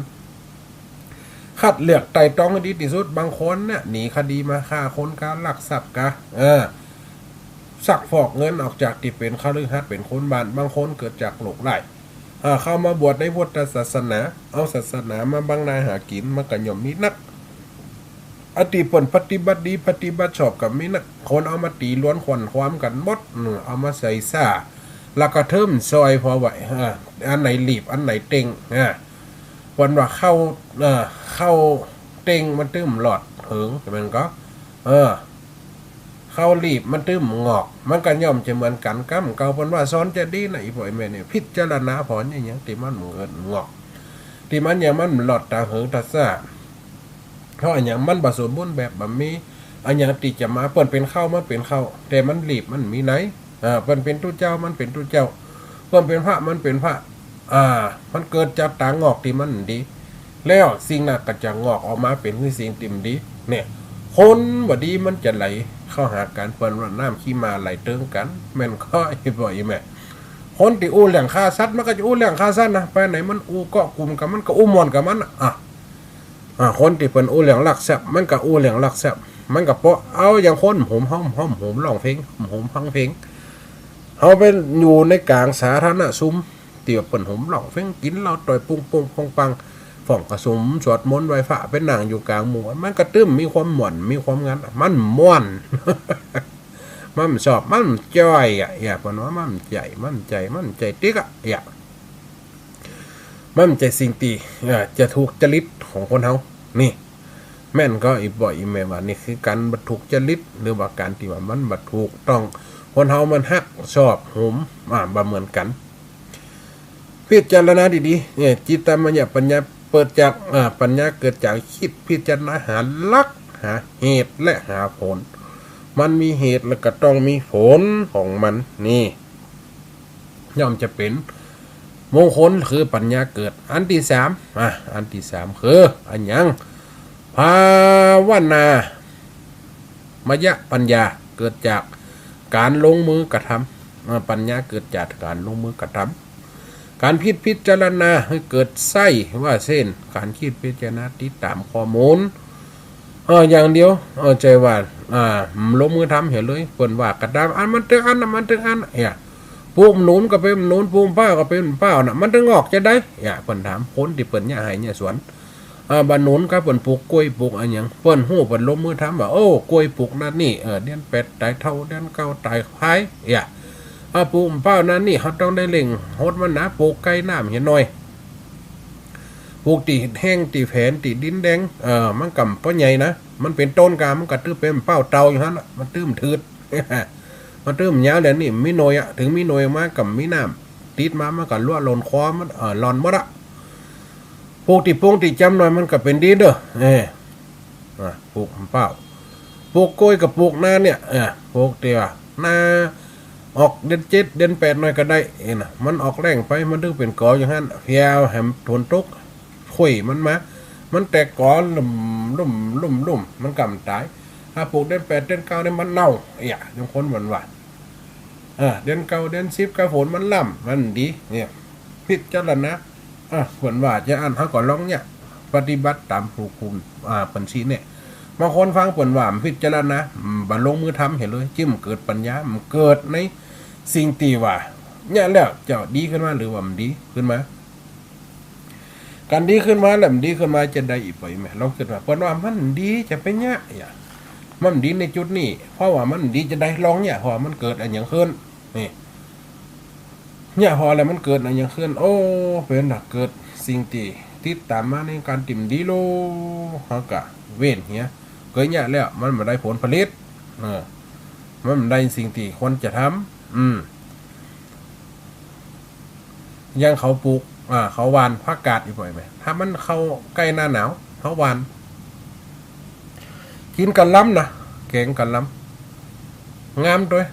คัดเลือกไตร่ตรองหื้อดีตี้สุด บางคนเนี่ยหนีคดีมา ฆ่าคนกา ลักทรัพย์กา เออ ซักฟอกเงินออกจากตี้เป๋นคฤหัสถ์เป๋นคนบ้าน บางคนเกิดจากโรคร้าย อ่า เข้ามาบวชในพุทธศาสนา เอาศาสนามาบังหน้าหากิ๋น มันก็ย่อมมีนัก อันตี้เปิ้นปฏิบัติดี ปฏิบัติชอบก็มีนัก คนเอามาตี๋ลวนขวัญความกั๋นหมด อืม เอามาใส่ซ่า แล้วก็เทิมซอยผ่อไหว อ่า อันไหนหลีบ อันไหนเต็ง อ่า เปิ้นว่าเข้า เอ่อ เข้าเต็งมันตึงบ่หลอดเหิง แม่นก่อ เออ เข้าหลีบมันตึงบ่หงอก มันก็ย่อมจะเหมือนกั๋นกำเก่า เปิ้นว่าสอนจะดีนะ อี่ป้ออี่แม่เนี่ย พิจารณาผ่ออะหยังตี้มันบ่หงอก ตี้มันหยังมันบ่หลอดต๋าเหิงต๋าซ่า เพราะอะหยังมันบ่สมบูรณ์แบบ บ่มีอะหยังตี้จะมา เปิ้นเป๋นเข้า มันเป๋นเข้า แต่มันหลีบ มันบ่มีใน อ่า เปิ้นเป๋นตุ๊เจ้า มันเป๋นตุ๊เจ้า เปิ้นเป๋นพระ มันเป๋นพระ อ่า มันเกิดจากต๋างอกตี้มันบ่ดี แล้วสิ่งนั้นก็จะหงอกออกมาเป๋นหื้อสิ่งตี้บ่ดี เนี่ย คนบ่ดีมันจะไหลเข้าหากั๋น เปิ้นว่าน้ำขี้หมาไหลเติงกั๋น แม่นก่อ อี่ป้ออี่แม่ คนตี้อู้เรื่องฆ่าสัตว์ มันก็จะอู้เรื่องฆ่าสัตว์นะ ไปไหนมันอู้เกาะกุ่มกับมัน ก็อู้ม่วนกับมันน่ะ อ่ะ อ่า คนตี้เปิ้นอู้เรื่องลักทรัพย์ มันก็อู้เรื่องลักทรัพย์ มันก็เปาะเอาอย่างคนโฮมฮ้อม ฮ้อมโฮมร้องเพลง โฮมฟังเพลง เฮาไปอยู่ในก๋างสาธารณะสุม ตี้ว่าเปิ้นโฮมร้องเพลง กิ๋นเหล้าต่อยปุงปุงปังปัง ฟ้องกระสุมสวดมนต์ไหว้พระ ไปนั่งอยู่ก๋างหมู่ มันก็ตึงมีความม่วน มีความงัน มันม่วน มันบ่ชอบ มันบ่ใจ้อะ เอ้ย เปิ้นว่ามันบ่ใจ้ มันบ่ใจ้ มันบ่ใจ้ติ๊กอะ เอ้ย มันบ่ใจ้สิ่งตี้ เอ่อ จะถูกจริตของคนเฮา นี่ แม่นก่อ อี่ป้ออี่แม่ว่า นี่คือก๋านบ่ถูกจริต หรือว่าก๋านตี้ว่ามันบ่ถูกต้อง คนเฮามันฮักชอบโฮม อ่า บ่เหมือนกั๋น พิจารณาดีๆ เนี่ย จิตตมยปัญญา เปิดจาก อ่า ปัญญาเกิดจากคิดพิจารณาหาหลัก หาเหตุและหาผล มันมีเหตุแล้วก็ต้องมีผลของมัน นี่ ย่อมจะเป๋นมงคล คือปัญญาเกิด อันตี้สาม อ่ะ อันตี้สามคืออะหยัง ภาวนามยปัญญา เกิดจากก๋านลงมือกระทำ อ่ะ ปัญญาเกิดจากก๋านลงมือกระทำ ก๋านคิดพิจารณาหื้อเกิดใส้ว่าเส้น ก๋านคิดพิจารณาติดต๋ามข้อมูล เออ อย่างเดียว เออ ใจ้ว่า อ่า ลงมือทำเหียเลย เปิ้นว่ากระตำ อันมันตึงอันน่ะ มันตึงอันน่ะ เอ้ย ปลูกหนุนก็เป๋นหนุน ปลูกเป้าก็เป๋นเป้าน่ะ มันตึงหงอกจาใด เอ้ย เปิ้นถาม คนตี้เปิ้นเยียะไฮ่เยียะสวน อ่า บ่าหนุนก็เปิ้นปลูกกล้วยปลูกอะหยัง เปิ้นฮู้เปิ้นลงมือทำว่า โอ้ กล้วยปลูกหน้านี่ เออ เดือนแปดต๋ายเฒ่า เดือนเก้าต๋ายพาย เอีย อ่า ปลูกเป้าหน้านี่ เฮาต้องได้เร่งฮดมันนะ ปลูกใก้น้ำเหียหน่อย ปลูกตี้แห้งตี้แผนตี้ดินแดง เออ มันก็บ่ใหญ่นะ มันเป๋นต้นกา มันก็ตื้อเป๋นเป้าเตาอยู่หั้นละ มันตื้อบ่ถืด มันตื้อบ่ยาวแหละ นี่มีหน่วยอะ เถิงมีหน่วยมาก็มีน้ำติดมา มันก็ลัวหล่นคอมัน เออ หล่นหมดอะ ปลูกตี้ปุงตี้จ๋ำหน่อยมันก็เป๋นดีเน่อ เออ อ่ะ ปลูกเป้า ปลูกกล้วยกับปลูกนาเนี่ย อ่ะ ปลูกเตียวนา ออกเดือนเจ็ดเดือนแปดหน่อยก็ได้ เอ็นะ มันออกแล้งไป มันตึงเป๋นกออยู่หั้น เพียงแหมฝนตก ถ้วยมันมา มันแตกกอลุ่มลุ่มลุ่มลุ่ม มันก็บ่ต๋าย ถ้าปลูกเดือนแปดเดือนเก้าเนี่ยมันเน่า เอีย จังคนเปิ้นว่า เออ เดือนเก้าเดือนสิบก็ฝนมันล่ำ มันดี เนี่ย พิจารณา อ่ะ เปิ้นว่าจะอั้น เฮาก็ลองเนี่ย ปฏิบัติต๋ามผู้คุม อ่า เปิ้นซี้แนะ บางคนฟังเปิ้นว่าบ่พิจารณา อืม บ่ลงมือทำเหียเลย จึงบ่เกิดปัญญา บ่เกิดในสิ่งตี้ว่า เนี่ยแล้วจะดีขึ้นมาหรือว่าบ่ดีขึ้นมา ก๋านดีขึ้นมาแล้วบ่ดีขึ้นมาจะใดอีกไปแหม ลองกึ๊ดว่า เปิ้นว่ามันดีจะไปเนี่ย เอีย มันบ่ดีในจุดนี้ เพราะว่ามันบ่ดีจะใด ลองเนี่ย เพราะว่ามันเกิดอะหยังขึ้น นี่ เนี่ย เพราะอะไรมันเกิดอะหยังขึ้น โอ้ เป๋นว่าเกิดสิ่งตี้ติดต๋ามมาในก๋านตี้บ่ดีโล เฮาก็เว้นเหีย เกิดเนี่ยแล้วมันบ่ได้ผลผลิต เออ มันบ่ได้สิ่งตี้ควรจะทำ อืม อย่างเขาปลูก อ่า เขาหว่านผักกาดอยู่บ่อยไหม ถ้ามันเข้าใก้หน้าหนาว เขาหว่าน กิ๋นกะหล่ำนะ แกงกะหล่ำ งามตวย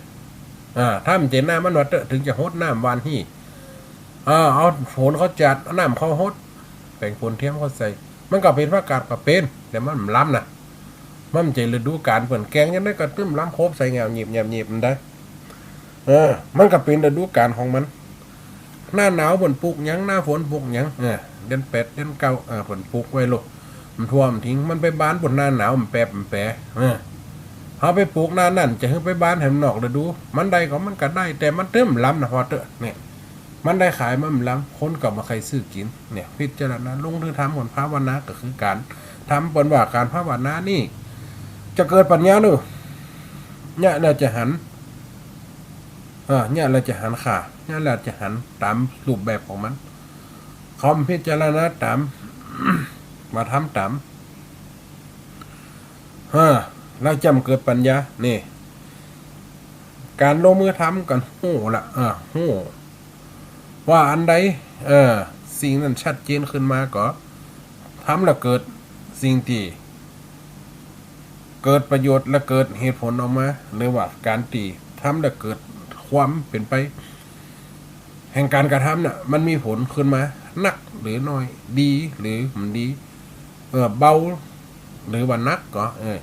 อ่า ถ้าบ่เจ๋นน้ำมันว่าเต๊อะ เถิงจะฮดน้ำหว่านฮี่ อ่า เอาฝนเขาจัด เอาน้ำเขาฮด แป๋งฝนเทียมเขาใส่ มันก็เป๋นผักกาดก็เป๋น แต่มันบ่หล่ำนะ มันบ่ใจ้ฤดูกาลเปิ้น แกงจังใดก็ตึ้มหล่ำโคบใส่แงวหยิบแงวหยิบมันได้ เออ มันก็เป๋นฤดูกาลของมัน หน้าหนาวเปิ้นปลูกหยัง หน้าฝนปลูกหยัง เออ เดือนแปดเดือนเก้า เออ เปิ้นปลูกไว้โลด มันท่วมทิ้ง มันไปบานบนหน้าหนาว มันแปบมันแป เออ เฮาไปปลูกหน้านั้น จะหื้อไปบานแหมนอกฤดู มันได้ก็มันก็ได้ แต่มันตึ้มหล่ำนะ พอเต๊อะ เนี่ย มันได้ขายมันบ่หล่ำ คนก็บ่ใค่ซื้อกิ๋น เนี่ย พิจารณา ลงมือทำก่อน ภาวนาก็คือก๋านทำ เปิ้นว่าก๋านภาวนานี่ จะเกิดปัญญาเน่อ เนี่ยแล้วจะหัน เออ เนี่ยแล้วจะหันค่า เนี่ยแล้วจะหันต๋ามรูปแบบของมัน เขาพิจารณาต๋าม มาทำต๋าม เออ แล้วจะบ่เกิดปัญญา นี่ ก๋านลงมือทำกั๋นฮู้ละ เออ ฮู้ ว่าอันใด เออ สิ่งนั้นชัดเจนขึ้นมาก็ ทำแล้วเกิดสิ่งตี้เกิดประโยชน์และเกิดเหตุผลออกมา หรือว่าก๋านตี้ทำแล้วเกิดความเป๋นไป แห่งก๋านกระทำน่ะ มันมีผลขึ้นมา นักหรือน้อย ดีหรือบ่ดี เออ เบาหรือว่าหนักก็ เออ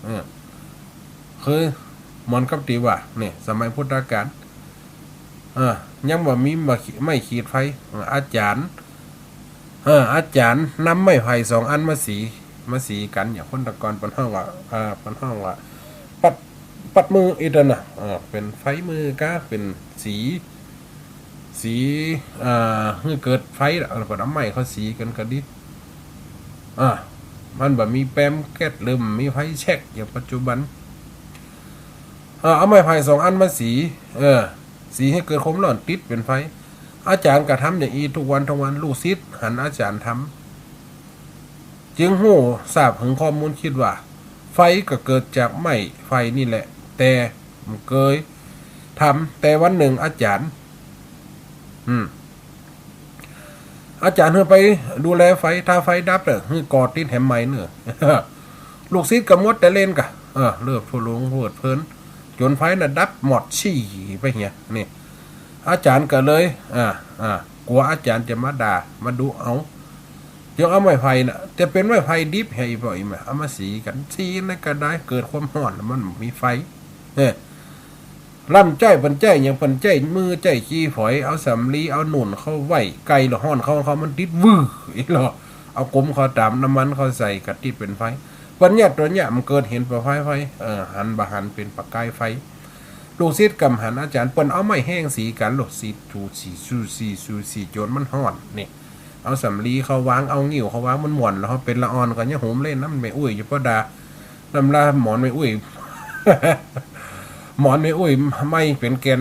เออ คือเหมือนกับตี้ว่า เนี่ย สมัยพุทธกาล เออ ยังบ่มีไม้ขีดไฟ เออ อาจ๋ารย์ เออ อาจ๋ารย์นำไม้ไผ่สองอันมาสี มาสีกั๋น อย่างคนตะก่อนเปิ้นฮ้องว่า เออ เปิ้นฮ้องว่า ปัด ปัดมืออี้เต๊อะนะ เออ เป๋นไฟมือก้า เป๋นสี สี เอ่อ หื้อเกิดไฟละ เออ เปิ้นเอาไม้เขาสีกั๋นก็ดี อ่า มันบ่มีแปมแก๊สหรือบ่มีไฟแช็กอย่างปัจจุบัน เออ เอาไม้ไผ่สองอันมาสี เออ สีหื้อเกิดความฮ้อนติดเป๋นไฟ อาจ๋ารย์ก็ทำอย่างอี้ทุกวันทุกวัน ลูกศิษย์หันอาจ๋ารย์ทำ จึงฮู้ทราบเถิงข้อมูล กึ๊ดว่า ไฟก็เกิดจากไม้ไผ่นี่แหละ แต่บ่เกยทำ แต่วันนึ่งอาจ๋ารย์ อืม อาจ๋ารย์หื้อไปดูแลไฟ ถ้าไฟดับเต๊อะ หื้อก่อติดแหมใหม่เน่อ ลูกศิษย์ก็มัวแต่เล่นก่ะ เออ เลิดโผลงเพลิดเพลิน จ๋นไฟน่ะดับหมดซี้ไปเหีย นี่ อาจ๋ารย์ก็เลย อ่า อ่า กั๋วอาจ๋ารย์จะมาด่า มาดุเอา จึงเอาไม้ไผ่น่ะ แต่เป๋นไม้ไผ่ดิบเหีย อีบ่อีแม่ เอามาสีกั๋น สีนั้นก็ได้ เกิดความฮ้อน มันบ่มีไฟ เนี่ย ลำใจ๊เปิ้นใจ๊หยัง เปิ้นใจ๊มือใจ๊ขี้ฝอย เอาสำลี เอาหนุนเข้าไว้ใก้ละฮ้อนเข้า เข้ามันติดวื้ออี้ลอ เอากมเข้าต๋ามน้ำมันเข้าใส่ก็ติดเป๋นไฟ เปิ้นเนี่ย ตั๋วเนี่ยมันเกิดหันประกายไฟ เออ หันบ่หันเป๋นประกายไฟ ลูกศิษย์ก็บ่หันอาจ๋ารย์ เปิ้นเอาไม้แห้งสีกั๋น ลูกศิษย์ถูสี สูสี สูสี จ๋นมันฮ้อน นี่ เอาสำลีเข้าวาง เอางิ้วเข้าวาง มันม่วน แล้วเฮาเป๋นละอ่อนก็ยังโหมเล่นนำแม่อุ๊ยอยู่ ป้อดา นำละหมอนแม่อุ๊ย หมอนแม่อุ๊ยไหม้เป๋นแก่น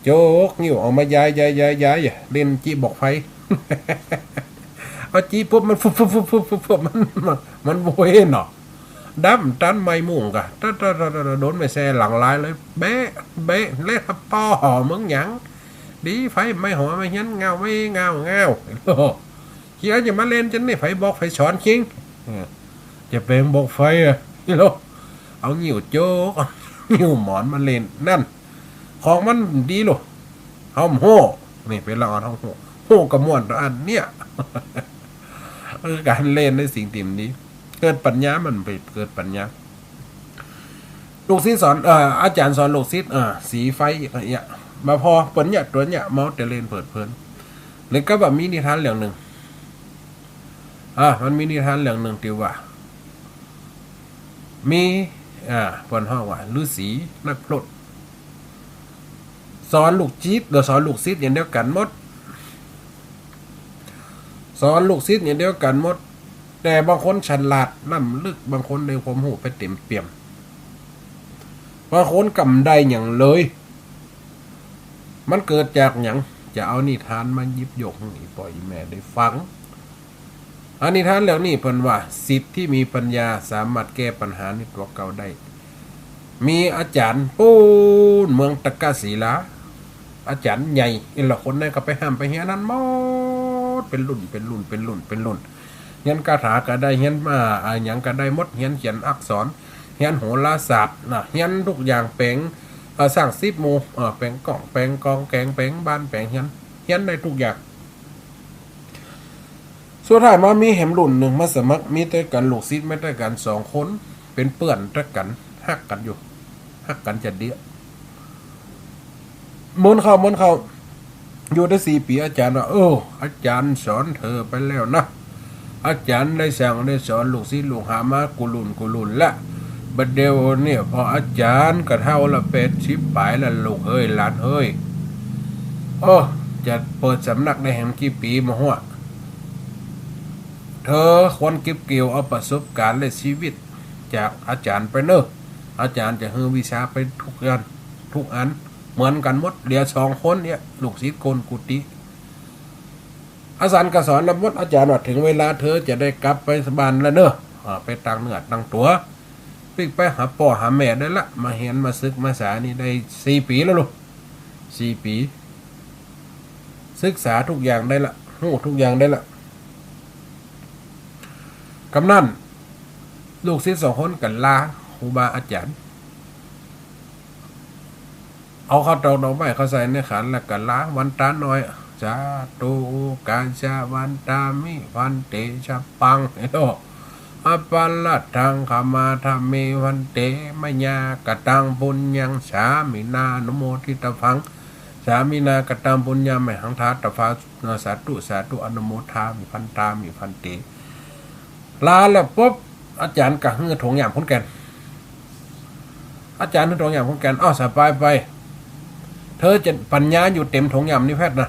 โจ๊กงิ้วออกมาย้าย ย้าย ย้าย ย้าย เล่นจี้บอกไฟ เอาจี้ปุ๊บมันฟึบ ฟึบ ฟึบ ฟึบ ฟึบ มัน มัน มันโวยเนาะ ดำตันไหม้มุ่งก่ะ ตะ ตะ ตะ ตะ โดนแม่แซ่หลังลายเลย แบะ แบะ แล้วป้อหอมึงหยัง ดีไฟไหม้หอไหม้เฮียน เงาไหม้ เงา เงา เขียวจะมาเล่นจังนี่ ไผบอกไผสอนคิง เออ จะเป๋นบอกไฟอะ เอางิ้วโจ๊ก เอางิ้วหมอนมาเล่นนั่น ของมันดีลูก เฮาบ่ฮู้ นี่เป๋นละอ่อนเฮาฮู้ ฮู้ก็ม่วนตั๊วอั้นเนี่ย เออ ก๋านเล่นในสิ่งตี้มันดี เกิดปัญญา มันไปเกิดปัญญา ลูกศิษย์สอน เอ่อ อาจ๋ารย์สอนลูกศิษย์ เอ่อ สีไฟอย่างเงี้ย บ่าผ่อเปิ้นเยียะตั๋วเยียะ เมาแต่เล่นเพลิดเพลิน แล้วก็บ่ามีนิทานเรื่องนึ่ง อ่า มันมีนิทานเรื่องนึ่งตี้ว่า มี อ่า เปิ้นฮ้องว่าฤๅษีนักพรต สอนลูกศิษย์ หรือสอนลูกศิษย์อย่างเดียวกั๋นหมด สอนลูกศิษย์อย่างเดียวกั๋นหมด แต่บางคนฉลาดล้ำลึก บางคนได้ความฮู้ไปเต็มเปี่ยม บางคนก็บ่ได้หยังเลย มันเกิดจากหยัง จะเอานิทานมาหยิบยกหื้ออี่ป้ออี่แม่ได้ฟัง อานิทานเรื่องนี้เปิ้นว่า ศิษย์ตี้มีปัญญาสามารถแก้ปัญหาในตั๋วเก่าได้ มีอาจ๋ารย์ปู๊นเมืองตะกะศิลา อาจ๋ารย์ใหญ่ อีหละคนนั้นก็ไปฮ่ำไปเฮียนหั้นหมด เป๋นรุ่น เป๋นรุ่น เป๋นรุ่น เป๋นรุ่น เฮียนคาถาก็ได้ เฮียนมา อ่า หยังก็ได้หมด เฮียนเขียนอักษร เฮียนโหราศาสตร์นะ เฮียนทุกอย่าง แป๋ง เอ่อ สร้างสิบหมู่ เอ่อ แป๋งก้อง แป๋งกองแก๋ง แป๋งบ้าน แป๋งเฮือน เฮียนได้ทุกอย่าง สุดท้ายมามีแหมรุ่นนึ่งมาสมัคร มีตวยกั๋นลูกศิษย์ มีตวยกั๋นสองคน เป๋นเปื้อนตวยกั๋น ฮักกั๋นอยู่ ฮักกั๋นจะเดี้ย ม้วนเข้า ม้วนเข้า อยู่ได้สี่ปี๋ อาจ๋ารย์ว่า เออ อาจ๋ารย์สอนเธอไปแล้วนะ อาจ๋ารย์ได้สั่งได้สอนลูกศิษย์ลูกหามากู้รุ่นกู้รุ่นละ บัดเดี่ยวเนี่ย ป้ออาจ๋ารย์ก็เฒ่าละ แปดสิบป๋ายละ ลูกเฮย หลานเฮย โอ้ จะเปิดสำนักได้แหมกี่ปี๋บ่ฮู้ เธอควรเก็บเกี่ยวเอาประสบการณ์และชีวิตจากอาจ๋ารย์ไปเน่อ อาจ๋ารย์จะหื้อวิชาไปทุกอัน ทุกอัน เหมือนกั๋นหมด เหลือสองคนเนี่ย ลูกศิษย์ก้นกุฏิ อาจ๋ารย์ก็สอนละหมด อาจ๋ารย์ว่า เถิงเวลาเธอจะได้กลับไปบ้านละเน่อ อ่า ไปตั้งเนื้อตั้งตั๋ว ปิ๊กไปหาป้อหาแม่ได้ละ มาเฮียนมาศึกมาษานี่ได้สี่ปี๋แล้วลูก สี่ปี๋ ศึกษาทุกอย่างได้ละ ฮู้ทุกอย่างได้ละ กำนั้น ลูกศิษย์สองคนก็ลาครูบาอาจ๋ารย์ เอาข้าวตอกดอกไม้เข้าใส่ในขันแล้วก็ลา วันตาน้อย สาธุ กาสะวันตามิ ภันเต ชะปัง เอ้า อะปะระทัง ขมาทามิ ภันเต มะยา กะตัง ปุญญัง สามินา อนุโมทิตะพัง สามินา กะตัง ปุญญัง มะหัง ทาตะภา สาธุ สาธุ อนุโมทามิ ภันตามิ ภันเต ลาแล้วปุ๊บ อาจ๋ารย์ก็หื้อถงหยามข้นแก่น อาจ๋ารย์หื้อถงหยามข้นแก่น อ้าว สบายไป เธอจะปัญญาอยู่เต็มถงหยามนี่แพทย์นะ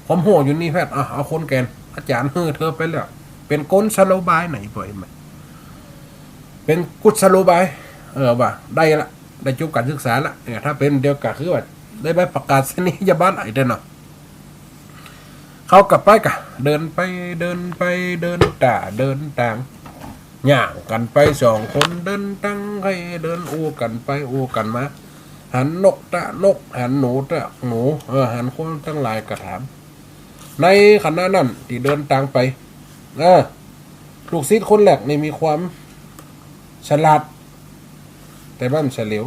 ความฮู้อยู่นี่แพทย์ อ่ะ เอาข้นแก่น อาจ๋ารย์หื้อเธอไปแล้ว เป๋นกุศโลบายไหนบ่อยไหม เป๋นกุศโลบาย เออ ว่าได้ละ ได้จบก๋านศึกษาละ เนี่ย ถ้าเป๋นเดียวก็คือว่าได้ใบประกาศนียบัตรไอ้เด้อเนาะ เขาก็ไปกะ เดินไปเดินไป เดินต่าเดินตาง ย่างกั๋นไปสองคน เดินตังใค่เดินอู้กั๋นไปอู้กั๋นมา หันนกตะนก หันหนูตะหนู เออ หันคนตังหลายก็ถาม ในขณะนั้นตี้เดินตางไป เออ ลูกศิษย์คนแรกนี่มีความฉลาด แต่บ่ามันเฉลียว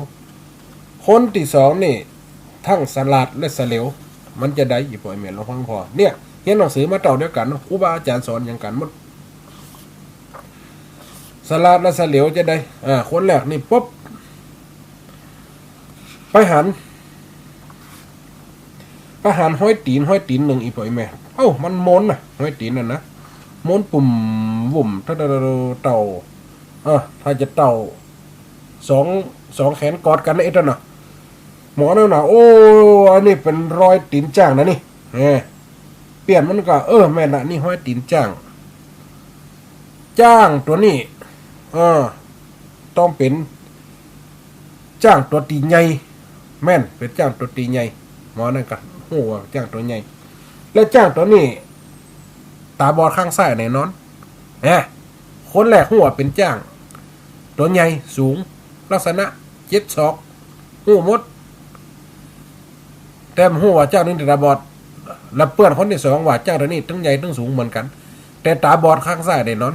คนตี้สองนี่ ทั้งฉลาดและเฉลียว มันจะใด อี่ป้ออี่แม่ลองฟังผ่อ เนี่ย เฮียนหนังสือมาเต้าเดียวกั๋น ครูบาอาจ๋ารย์สอนเหมือนกั๋นหมด ฉลาดและเฉลียวจะใด อ่า คนแรกนี่ปุ๊บ ไปหัน ไปหันฮอยตี๋น ฮอยตี๋นนึ่ง อี่ป้ออี่แม่ เอ้า มันม้วนน่ะ ฮอยตี๋นนั่นนะ ม้วนปุ่ม วุ่ม เต้า เต้า เต้า เออ ถ้าจะเต้า สอง สองแขนกอดกั๋นนะ ไอ้เต้าน่ะ หมอนั่นน่ะ โอ้ อันนี้เป๋นรอยตี๋นจ๊างนะนี่ เออ ปี้ยนมันก็ เออ แม่นละ นี่ฮอยตี๋นจ๊าง จ๊างตั๋วนี้ เออ ต้องเป๋นจ๊างตั๋วตี้ใหญ่ แม่น เป๋นจ๊างตั๋วตี้ใหญ่ หมอนั่นก็ฮู้ว่าจ๊างตั๋วใหญ่ และจ๊างตั๋วนี้ ต๋าบอดข้างซ้ายแน่นอน แหม คนแรกฮู้ว่าเป๋นจ๊างตั๋วใหญ่สูง ลักษณะเจ็ดศอก ฮู้หมด แต่บ่ฮู้ว่าจ๊างตั๋วนี้ต๋าบอด และเปื้อนคนตี้สองว่าจ๊างตั๋วนี้ตึงใหญ่ตึงสูงเหมือนกั๋น แต่ต๋าบอดข้างซ้ายแน่นอน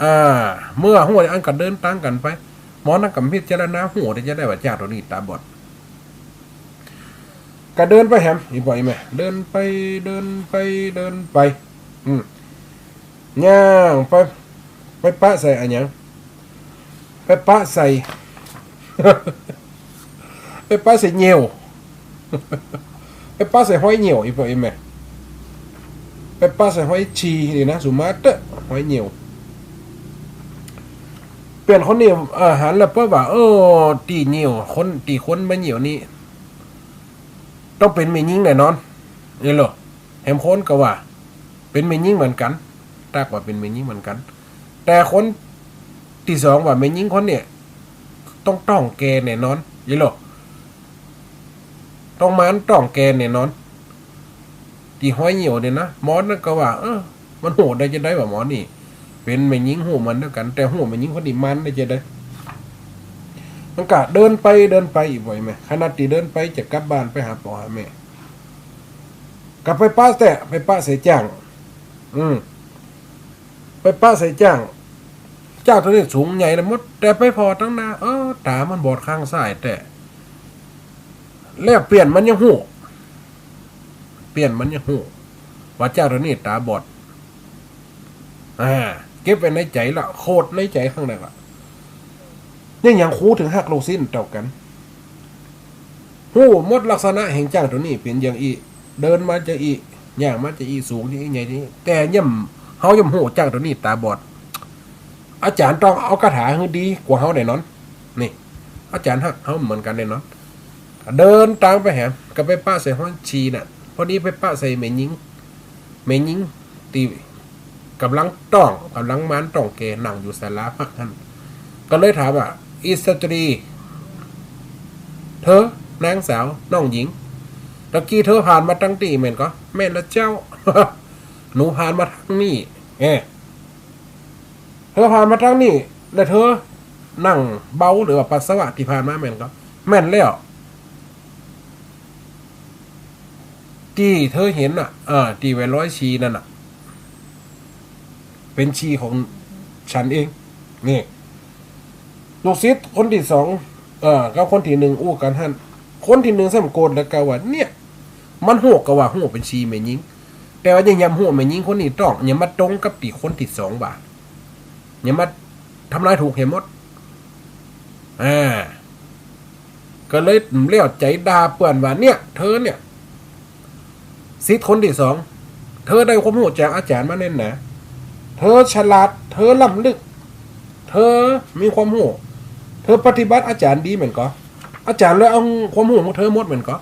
อ่า เมื่อฮู้อันก็เดินตางกั๋นไป หมอนั่นก็พิจารณาฮู้ได้จะได้ว่าจ๊างตั๋วนี้ต๋าบอด ก็เดินไปแหม อี่ป้ออี่แม่ เดินไป เดินไป เดินไป อืม ย่างไป ไปปะใส่อะหยัง ไปปะใส่ ไปปะใส่เหยี่ยว ไปปะใส่ฮอยเหยี่ยว อี่ป้ออี่แม่ ไปปะใส่ฮอยฉี่นี่นะ สุมาเต๊อะ ฮอยเหยี่ยว ปี้ยนคนนี้ เออ หันแล้วเปิ้นว่า เออ ตี้เหยี่ยว คน ตี้คนมาเหยี่ยวนี่ ต้องเป๋นแม่ญิงแน่นอน นี่โล แหมคนก็ว่า เป๋นแม่ญิงเหมือนกั๋น ตั๊กว่าเป๋นแม่ญิงเหมือนกั๋น แต่คนตี้สองว่าแม่ญิงคนนี้ ต้องต๊องแก่แน่นอน นี่โล ต้องมานต๊องแก่แน่นอน ตี้ฮอยเหยี่ยวนี่นะ หมอนั่นก็ว่า เออ มันฮู้ได้จะได้ว่าหมอนี่ เป๋นแม่ญิงฮู้มันเดียวกั๋น แต่ฮู้แม่ญิงคนนี้มานได้จะได้ มันก็เดินไปเดินไป อี่ป้ออี่แม่ ขณะตี้เดินไปจะกลับบ้านไปหาป้อหาแม่ ก็ไปปะแต๊ะ ไปปะใส่จ๊าง อืม ไปปะใส่จ๊าง จ๊างตั๋วนี้สูงใหญ่ละหมด แต่ไปผ่อตังหน้า เออ ต๋ามันบอดข้างซ้ายแต๊ แล้วปี้ยนมันยังฮู้ ปี้ยนมันยังฮู้ ว่าจ๊างตั๋วนี้ต๋าบอด อ่า เก็บไว้ในใจ๋ละ โขดในใจ๋ข้างในละ เนี่ยหยังครูเถิงฮักลูกศิษย์เต้ากั๋น ฮู้หมดลักษณะแห่งจ๊างตั๋วนี้เป๋นอย่างอี้ เดินมาจะอี้ ย่างมาจะอี้ สูงจะอี้ ใหญ่จะอี้ แต่ย่ำ เฮาย่ำฮู้จ๊างตั๋วนี้ต๋าบอด อาจ๋ารย์ต้องเอาคาถาหื้อดีกว่าเฮาแน่นอน นี่ อาจ๋ารย์ฮักเฮาเหมือนกั๋นแน่นอน เดินตางไปแหม ก็ไปปะใส่ฮอยฉี่น่ะ พอดีไปปะใส่แม่ญิง แม่ญิงตี้ก่ำลังต๊อง ก่ำลังมานต๊องแก่ นั่งอยู่ศาลาพักหั้น ก็เลยถามว่า อิสตรี เธอ นางสาว น้องหญิง ตะกี้เธอผ่านมาตังตี้แม่นก่อ แม่นละเจ้า หนูผ่านมาตังนี้ เออ เธอผ่านมาตังนี้ แล้วเธอนั่งเบาหรือว่าปัสสาวะตี้ผ่านมาแม่นก่อ แม่นแล้ว ตี้เธอหันน่ะ เออ ตี้ไว้รอยฉี่นั่นน่ะ เป๋นฉี่ของฉันเอง นี่ ลูกศิษย์คนตี้สอง เออ กับคนตี้นึ่งอู้กั๋นหั้น คนตี้นึ่งซ้ำโกรธแล้วก็ว่า เนี่ย มันฮู้ก็ว่าฮู้เป๋นฉี่แม่ญิง แต่ว่ายังย่ำฮู้แม่ญิงคนนี้ต๊อง ยังมาตรงกับตี้คนตี้สองว่า ยังมาทำลายถูกหันหมด อ่า ก็เลยแล้วใจ๋ด่าเปื้อนว่า เนี่ย เธอเนี่ย ศิษย์คนตี้สอง เธอได้ความฮู้จากอาจ๋ารย์มาแน่นหนา เธอฉลาด เธอล้ำลึก เธอมีความฮู้ เธอปฏิบัติอาจ๋ารย์ดีแม่นก่อ อาจ๋ารย์เลยเอาความฮู้ของเธอหมดแม่นก่อ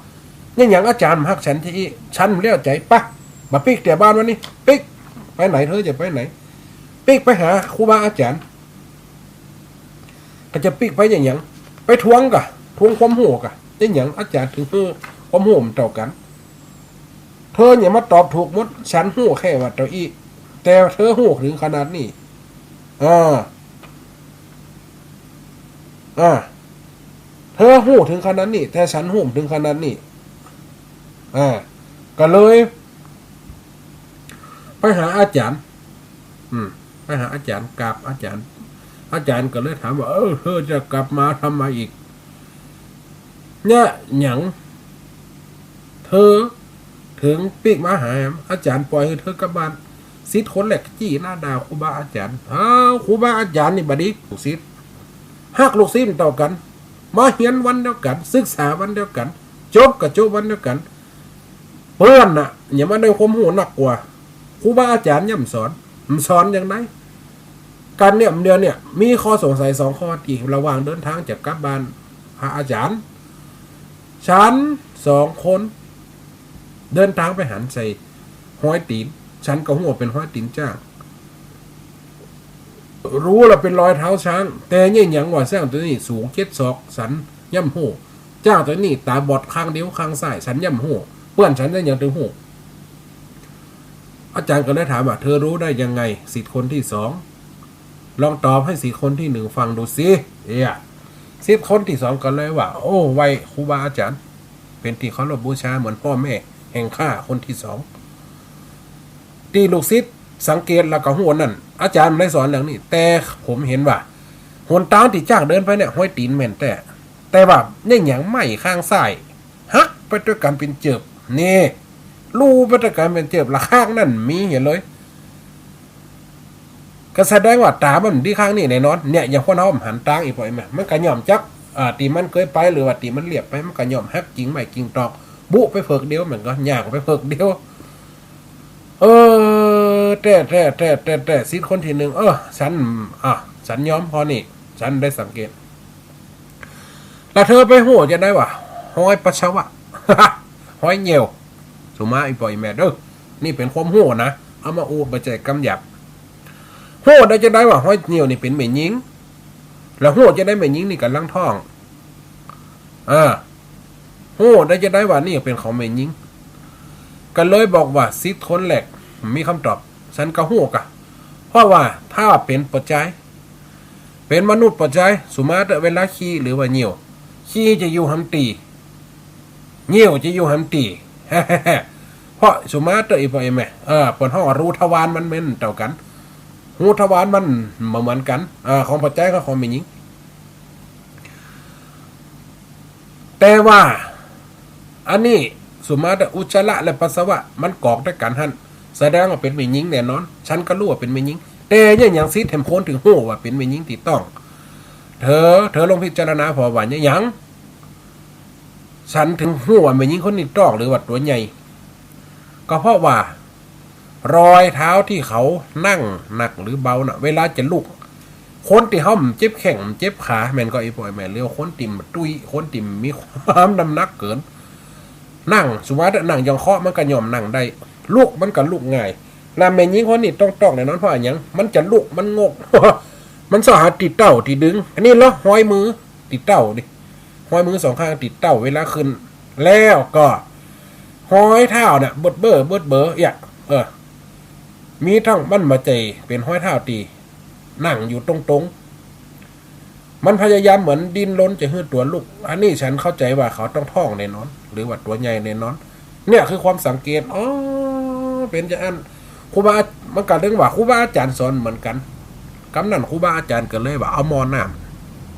ยังหยังอาจ๋ารย์บ่ฮักฉันจะอี้ ฉันบ่แล้วใจ๋ ปะ บ่ปิ๊กเตียบ้านวันนี้ ปิ๊ก ไปไหน เธอจะไปไหน ปิ๊กไปหาครูบาอาจ๋ารย์ ก็จะปิ๊กไปยังหยัง ไปทวงก่อ ทวงความฮู้ก่อ ยังหยังอาจ๋ารย์เถิงฮู้ความฮู้มันเต้ากั๋น เธอเนี่ยมาตอบถูกหมด ฉันฮู้แค่ว่าเต้าอี้ แต่เธอฮู้เถิงขนาดนี้ อ่า อ่า เธอฮู้เถิงขนาดนี้ แต่ฉันฮู้บ่เถิงขนาดนี้ อ่า ก็เลย ไปหาอาจ๋ารย์ อืม ไปหาอาจ๋ารย์ กราบอาจ๋ารย์ อาจ๋ารย์ก็เลยถามว่า เออ เธอจะกลับมาทำไมอีก เนี่ยหยัง เธอเถิงปิ๊กมาหา อาจ๋ารย์ปล่อยหื้อเธอกลับบ้าน ศิษย์คนแรกจี้หน้าด่าครูบาอาจ๋ารย์ อ้าว ครูบาอาจ๋ารย์นี่บ่ดี ลูกศิษย์ ฮักลูกศิษย์เต้ากั๋น มาเฮียนวันเดียวกั๋น ศึกษาวันเดียวกั๋น จบก็จบวันเดียวกั๋น เปื้อนน่ะ ยังมาได้ความฮู้นักกว่า ครูบาอาจ๋ารย์ยังบ่สอน บ่สอนอย่างใด กั๋นเนี่ย เดี๋ยวเนี่ย มีข้อสงสัยสองข้อตี้ระหว่างเดินตางจะกลับบ้าน พระอาจ๋ารย์ ฉันสองคน เดินตางไปหันใส่ฮอยตี๋น ฉันก็ฮู้ว่าเป๋นฮอยตี๋นจ๊าง ฮู้ละเป๋นรอยเท้าช้าง แต่เยียะหยังว่าจ๊างตั๋วนี้สูงเจ็ดศอก ฉันย่ำฮู้ จ๊างตั๋วนี้ต๋าบอดข้างเดียวข้างซ้าย ฉันย่ำฮู้ เปื้อนฉันเยียะหยังตึงฮู้ อาจ๋ารย์ก็เลยถามว่า เธอรู้ได้ยังไง ศิษย์คนที่สอง ลองตอบให้ศิษย์คนที่หนึ่งฟังดูสิ เอียะ ศิษย์คนที่สองก็เลยว่า โอ้ ไหว้ครูบาอาจ๋ารย์ เป๋นตี้เคารพบูชาเหมือนป้อแม่แห่งข้าคนที่สอง ตี้ลูกศิษย์สังเกตแล้วก็ฮู้นั่น อาจ๋ารย์บ่ได้สอนเรื่องนี้ แต่ผมหันว่า หนตางตี้จ๊างเดินไปเนี่ย ฮอยตี๋นแม่นแต๊ แต่ว่าเยียะหยังไม้ข้างซ้าย หักไปตวยกั๋นเป๋นเจิบ นี่ ลู่ไปตวยกั๋นเป๋นเจิบ ละข้างนั้นมีหันเลย ก็แสดงว่าต๋ามันตี้ข้างนี้แน่นอน เนี่ย อย่างคนเฮาหันตางอีกบ่อยไหม มันก็ย่อมจัก อ่า ตี้มันเกยไป หรือว่าตี้มันเลียบไป มันก็ย่อมหักกิ่งไม้กิ่งตอก บุไปเผิกเดียว มันก็ย่างไปเผิกเดียว เออ แต๊ แต๊ แต๊ แต๊ แต๊ ศิษย์คนที่หนึ่ง เออ ฉัน อ่ะ ฉันยอมข้อนี้ ฉันได้สังเกต แล้วเธอไปฮู้จะไดว่า ฮอยปัสสาวะ ฮอยเยี่ยว สุมาอี้ป้ออี้แม่เด้อ นี่เป๋นความฮู้นะ เอามาอู้ บ่ใจ้กำหยาบ ฮู้ได้จะไดว่าฮอยเยี่ยวนี่เป๋นแม่ญิง แล้วฮู้จะไดแม่ญิงนี่ก่ำลังท้อง อ่า ฮู้ได้จะไดว่านี่เป๋นของแม่ญิง ก็เลยบอกว่าศิษย์คนแรกมีกำตอบ ฉันก็ฮู้กะ เพราะว่าถ้าเป๋นป้อจาย เป๋นมนุษย์ป้อจาย สุมาเต๊อะ เวลาขี้หรือว่าเยี่ยว ขี้จะอยู่หำตี้ เยี่ยวจะอยู่หำตี้ เพราะสุมาเต๊อะ อี้ป้ออี้แม่ เออ เปิ้นฮ้องว่ารูทวารมันแม่นเต้ากั๋น รูทวารมันบ่เหมือนกั๋น เออ ของป้อจายกับของแม่ญิง แต่ว่า อันนี้สุมาเต๊อะ อุจจาระและปัสสาวะมันกอกตวยกั๋นหั้น แสดงว่าเป๋นแม่ญิงแน่นอน ฉันก็ฮู้ว่าเป๋นแม่ญิง แต่เยียะหยังศิษย์แหมคนตึงฮู้ว่าเป๋นแม่ญิงตี้ต้อง เธอ เธอลองพิจารณาผ่อว่าเยียะหยัง ฉันตึงฮู้ว่าแม่ญิงคนนี้ต้องหรือว่าตั๋วใหญ่ ก็เพราะว่า รอยเท้าตี้เขานั่งหนักหรือเบาน่ะ เวลาจะลุก คนตี้เฮาบ่เจ็บแข้งบ่เจ็บขา แม่นก่ออี้ป้ออี้แม่ หรือว่าคนตี้บ่ตุ้ย คนตี้บ่มีความน้ำหนักเกิน นั่ง สุมาเต๊อะ นั่งยองเคาะมันก็ย่อมนั่งได้ ลุกมันก็ลุกง่าย แล้วแม่ญิงคนนี้ต้องต้องแน่นอน เพราะอะหยัง มันจะลุกมันงก มันเซาะหาตี้เต้าตี้ดึง อันนี้ละฮอยมือตี้เต้านี่ ฮอยมือสองข้างตี้เต้าเวลาขึ้น แล้วก็ฮอยเท้าเนี่ยเบิดเบ้อเบิดเบ้อ เอียะ เออ มีตึงมันบ่ใจ้เป๋นฮอยเท้าตี้นั่งอยู่ตรงๆ มันพยายามเหมือนดิ้นรนจะหื้อตั๋วลุก อันนี้ฉันเข้าใจ๋ว่าเขาต้องต้องแน่นอน หรือว่าตั๋วใหญ่แน่นอน เนี่ยคือความสังเกต อ๋อ เป๋นจะอั้น ครูบา มันก็เถิงว่าครูบาอาจ๋ารย์สอนเหมือนกั๋น กำนั้นครูบาอาจ๋ารย์ก็เลยว่าเอาหม้อน้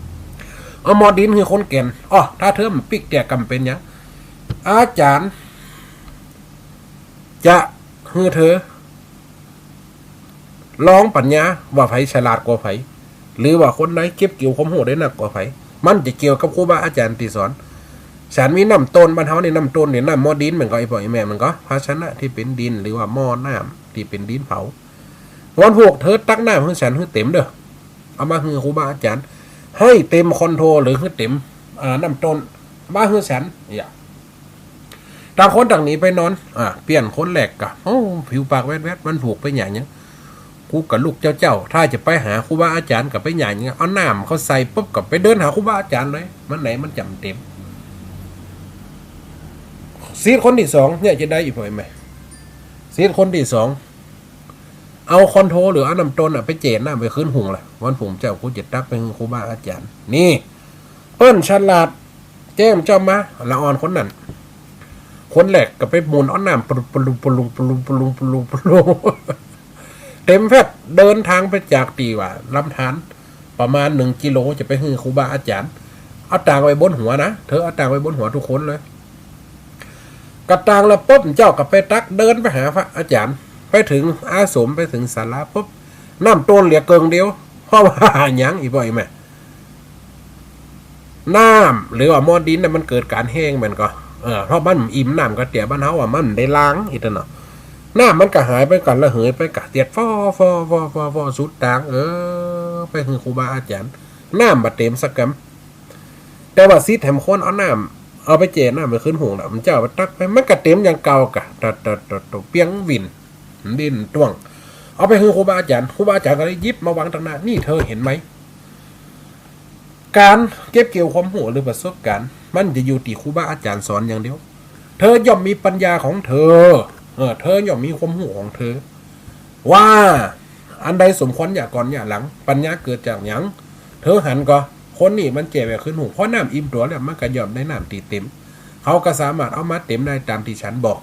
ำ เอาหม้อดินหื้อคนแก่น อ้อ ถ้าเธอบ่ปิ๊กเตียกำเป๋นหยัง อาจ๋ารย์จะหื้อเธอ ลองปั๋ญญาว่าใผฉลาดกว่าใผ หรือว่าคนใดเก็บเกี่ยวความฮู้ได้นักกว่าใผ มันจะเกี่ยวกับครูบาอาจ๋ารย์ตี้สอน ฉันมีน้ำต้น บ้านเฮานี่น้ำต้นนี่น้ำหม้อดิน แม่นก่ออี้ป้ออี้แม่ แม่นก่อ ภาชนะตี้เป๋นดิน หรือว่าหม้อน้ำตี้เป๋นดินเผา วันพูกเธอตักน้ำหื้อฉันหื้อเต๋มเด้อ เอามาหื้อครูบาอาจ๋ารย์ หื้อเต๋มคอนโทหรือหื้อเต๋ม อ่า น้ำต้น มาหื้อฉัน เยียะ ต่างคนต่างหนีไปนอน อ่า เปี้ยนคนแรกก็ โอ้ ผิวปากแวดๆ วันพูกไปหยังหยัง กูก็ลุกเจ๊าๆ ถ้าจะไปหาครูบาอาจ๋ารย์ก็ไปหยังหยัง เอาน้ำเข้าใส่ปุ๊บก็ไปเดินหาครูบาอาจ๋ารย์เลย มันไหนมันจ๋ำเต๋ม ศิษย์คนตี้สองเนี่ยจะไดอี้ป้ออี้แม่ ศิษย์คนตี้สอง เอาคอนโทหรือเอาน้ำต้นน่ะไปแจ่น้ำไปขึ้นหุงละ วันพูกเจ๊ากูจะตักไปหื้อครูบาอาจ๋ารย์ นี่ เปิ้นฉลาด แจ้งเจ้ามา ละอ่อนคนนั้น คนแรกก็ไปหมุนเอาน้ำปะลุงปะลุงปะลุงปะลุงปะลุงปะลุงปะลุง เต๋มแฟบ เดินตางไปจากตี้ว่าลำธาร ประมาณหนึ่งกิโล จะไปหื้อครูบาอาจ๋ารย์ เอาตางไว้บนหัวนะ เธอเอาตางไว้บนหัวทุกคนเลย กะตางแล้วปุ๊บ เจ้าก็ไปตักเดินไปหาพระอาจ๋ารย์ ไปเถิงอาสม ไปเถิงศาลาปุ๊บ น้ำต้นเหลือเกิ่งเดียว เพราะว่าหยัง อี้ป้ออี้แม่ น้ำหรือว่าหม้อดินน่ะมันเกิดก๋านแห้ง แม่นก่อ เออ เพราะมันอิ่มน้ำกะเตีย บ้านเฮาว่ามันได้ล้าง อี้ตั๊นเนาะ น้ำมันก็หายไปก่อน ระเหยไปกะเตียด ฟอ ฟอ ฟอ ฟอ ฟอ สุดตาง เออ ไปหื้อครูบาอาจ๋ารย์ น้ำบ่เต๋มสักกำ แต่ว่าศิษย์แหมคนเอาน้ เอาไปแจ่น้ำไปขึ้นหุงแล้ว มันเจ้าไปตักไป มันก็เต็มอย่างเก่ากะ ตะ ตะ ตะ ตะ เปียงหวิ่น ดิ้นต้วง เอาไปหื้อครูบาอาจ๋ารย์ ครูบาอาจ๋ารย์ก็เลยหยิบมาวางตังหน้า นี่เธอเห็นไหม ก๋านเก็บเกี่ยวความฮู้หรือประสบก๋ารณ์ มันจะอยู่ตี้ครูบาอาจ๋ารย์สอนอย่างเดียว เธอย่อมมีปัญญาของเธอ เออ เธอย่อมมีความฮู้ของเธอ ว่าอันใดสมควรเยียะก่อนเยียะหลัง ปัญญาเกิดจากหยัง เธอหันก่อ คนนี้มันแจ่ไปขึ้นหุง พอน้ำอิ่มตั๋วแล้ว มันก็ย่อมได้น้ำตี้เต็ม เขาก็สามารถเอามาเต็มได้ตามตี้ฉันบอก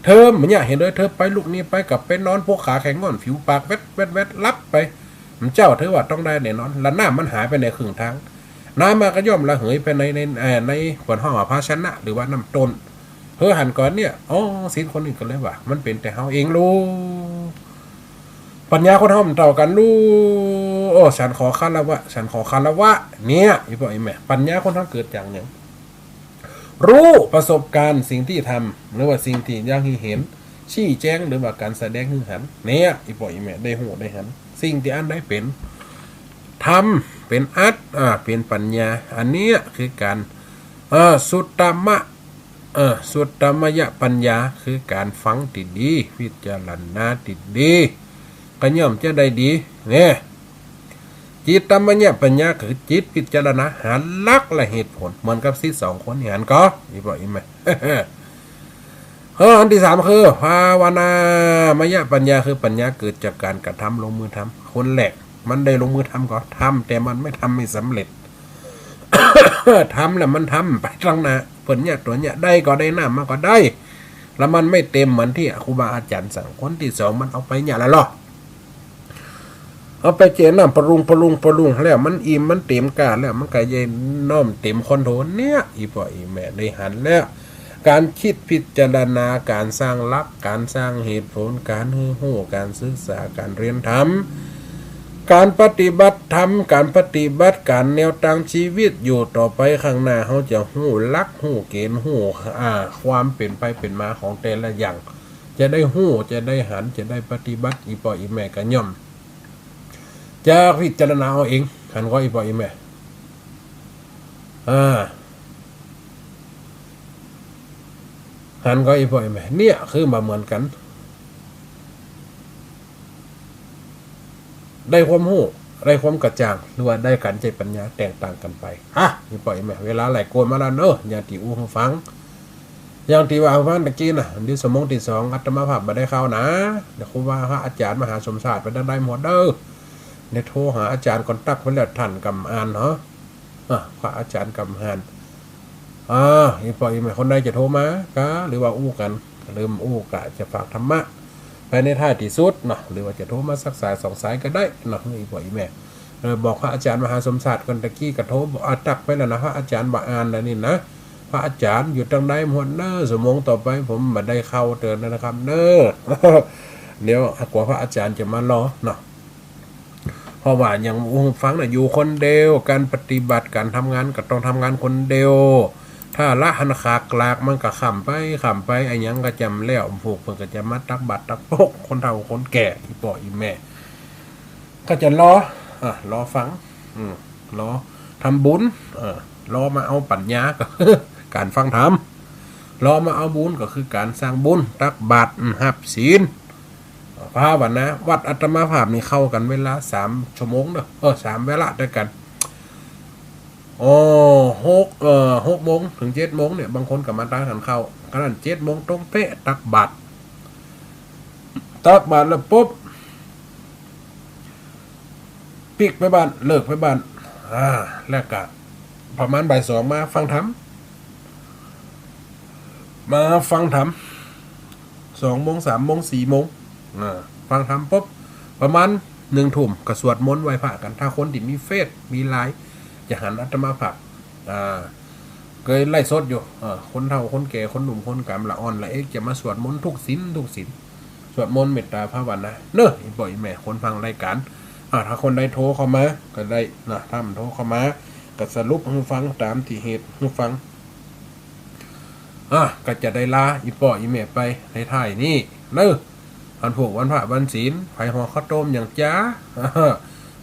เธอบ่เยียะเห็นเลย เธอไปลุกนี้ไปก็ไปนอน พวกขาแข็งง่อน ผิวปากแวดแวดแวด หลับไป มันเจ้าเธอว่าต้องได้แน่นอน และน้ำมันหายไปในครึ่งทาง น้ำมันก็ย่อมระเหยไปใน ใน เอ่อ ใน เปิ้นฮ้องว่าภาชนะ หรือว่าน้ำต้น เธอหันก่อเนี่ย อ๋อ ศิษย์คนนี้ก็เลยว่า มันเป๋นแต่เฮาเองลูก ปัญญาคนเฮามันเต้ากั๋นลูก โอ้ ฉันขอคารวะ ฉันขอคารวะ เนี่ย อี่ป้ออี่แม่ ปัญญาคนเฮาเกิดจากหยัง ฮู้ ประสบก๋ารณ์ สิ่งตี้ทำ หรือว่าสิ่งตี้ยังหื้อหัน ชี้แจ๋ง หรือว่าก๋านแสดงหื้อหัน เนี่ย อี่ป้ออี่แม่ ได้ฮู้ได้หัน สิ่งตี้อันใดเป๋นธรรม เป๋นอัต อ่า เป๋นปัญญา อันเนี้ยคือก๋าน เอ่อ สุตตมะ เอ่อ สุตตมยปัญญา คือก๋านฟังตี้ดี พิจารณาตี้ดี ก็ย่อมจะได้ดี เนี่ย จิตตมยปัญญา คือจิตพิจารณาหาหลักและเหตุผล เหมือนกับศิษย์สองคนนี่หันก่อ อี่ป้ออี่แม่ เออ อันตี้สามคือ ภาวนามยปัญญา คือปัญญาเกิดจากก๋านกระทำลงมือทำ คนแรกมันได้ลงมือทำก่อ ทำ แต่มันไม่ทำไม่สำเร็จ ทำแล้วมันทำไปตังหน้า เปิ้นเยียะตั๋วเยียะ ได้ก็ได้น้ำมาก็ได้ แล้วมันไม่เต็มเหมือนตี้ครูบาอาจ๋ารย์สั่ง คนตี้สองมันเอาไปเยียะแล้วลอ เอาไปแจ่น้ำปะรุงปะรุงปะรุงแล้ว มันอิ่มมันเต็มก้าแล้ว มันก็เยียะน้ำเต็มคอนโถ เนี่ย อี่ป้ออี่แม่ได้หันแล้ว ก๋านกึ๊ดพิจารณา ก๋านสร้างหลัก ก๋านสร้างเหตุผล ก๋านหื้อฮู้ ก๋านศึกษา ก๋านเฮียนธรรม ก๋านปฏิบัติธรรม ก๋านปฏิบัติ ก๋านแนวตางชีวิต อยู่ต่อไปข้างหน้า เฮาจะฮู้หลัก ฮู้เก๋ณฑ์ ฮู้ อ่า ความเป๋นไปเป๋นมาของแต่ละอย่าง จะได้ฮู้ จะได้หัน จะได้ปฏิบัติ อี่ป้ออี่แม่ก็ย่อมจะพิจารณาเอาเอง หันก่อ อี่ป้ออี่แม่ อ่า หันก่อ อี่ป้ออี่แม่ เนี่ยคือบ่เหมือนกั๋น ได้ความฮู้ ได้ความกระจ่าง หรือว่าได้ก๋านใจ๊ปัญญาแตกต่างกั๋นไป อ่ะ อี่ป้ออี่แม่ เวลาไหลโกนมาแล้วเนาะ อย่างตี้อู้หื้อฟัง อย่างตี้ว่าหื้อฟังตะกี้น่ะ เดี๋ยวชั่วโมงตี้สอง อาตมาภาพบ่ได้เข้านะ เดี๋ยวครูบาพระอาจ๋ารย์มหาสมชาติไปตังใดหมดเน่อ เดี๋ยวโทรหาอาจ๋ารย์ก่อน ตั๊กไปแล้ว ต้านกำอ่านเหรอ อ่ะ พระอาจ๋ารย์กำหาน อ่า อี่ป้ออี่แม่คนใดจะโทรมาก็ หรือว่าอู้กั๋น เริ่มอู้กะจะฝากธรรมะไปในท้ายตี้สุดเนาะ หรือว่าจะโทรมาสักสายสองสายก็ได้เนาะ อี่ป้ออี่แม่ เออ บอกพระอาจ๋ารย์มหาสมชาติก่อน ตะกี้ก็โทรบอก อ่ะ ตั๊กไปแล้วนะ พระอาจ๋ารย์บ่อ่านแล้วนี่นะ พระอาจ๋ารย์อยู่ตังใดหมดเน่อ ชั่วโมงต่อไปผมบ่ได้เข้าเตือนแล้วนะครับเน่อ เดี๋ยวกั๋วพระอาจ๋ารย์จะมารอเนาะ เพราะว่าอย่างอู้ฟังน่ะ อยู่คนเดียว ก๋านปฏิบัติ ก๋านทำงานก็ต้องทำงานคนเดียว ถ้าละหันขากลากมันก็ค่ำไป ค่ำไป อะหยังก็จำแล้ว พวกเปิ้นก็จะมาตักบาตรตักปก คนเฒ่าคนแก่ อี่ป้ออี่แม่ ก็จะรอ อ่ะ รอฟัง อืม รอทำบุญ เออ รอมาเอาปัญญา ก็ ก๋านฟังธรรม รอมาเอาบุญก็คือก๋านสร้างบุญ ตักบาตร อืม ฮับศีล ภาวนา วัดอาตมาภาพนี่เข้ากั๋นเวลาสามชั่วโมงเนาะ เออ สามเวลาตวยกั๋น อ๋อ หก เอ่อ หกโมงเถิงเจ็ดโมงเนี่ย บางคนก็มาตังหันเข้า ก็นั้นเจ็ดโมงตรงเป๊ะ ตักบาตร ตักบาตรแล้วปุ๊บ ปิ๊กไปบ้าน เลิกไปบ้าน อ่า แล้วก็ประมาณบ่ายสองมาฟังธรรม มาฟังธรรม สองโมง สามโมง สี่โมง อ่า ฟังธรรมปุ๊บ ประมาณหนึ่งทุ่มก็สวดมนต์ไหว้พระกั๋น ถ้าคนตี้มีเฟซ มีไลน์ จะหันอาตมาภาพ อ่า เกยไลฟ์สดอยู่ อ่า คนเฒ่า คนแก่ คนหนุ่ม คนก๋ำ ละอ่อน ละเอ็ก จะมาสวดมนต์ทุกศีล ทุกศีล สวดมนต์เมตตาภาวนา เนาะ อี่ป้ออี่แม่ คนฟังรายก๋าน อ่า ถ้าคนใดโทรเข้ามาก็ได้นะ ถ้ามันโทรเข้ามา ก็สรุปหื้อฟังตามตี้เหตุหื้อฟัง อ่ะ ก็จะได้ลาอี่ป้ออี่แม่ไปในท้ายนี้เนาะ อันพวกวันพระวันศีล ใผห่อข้าวต้มหยังจ๊ะ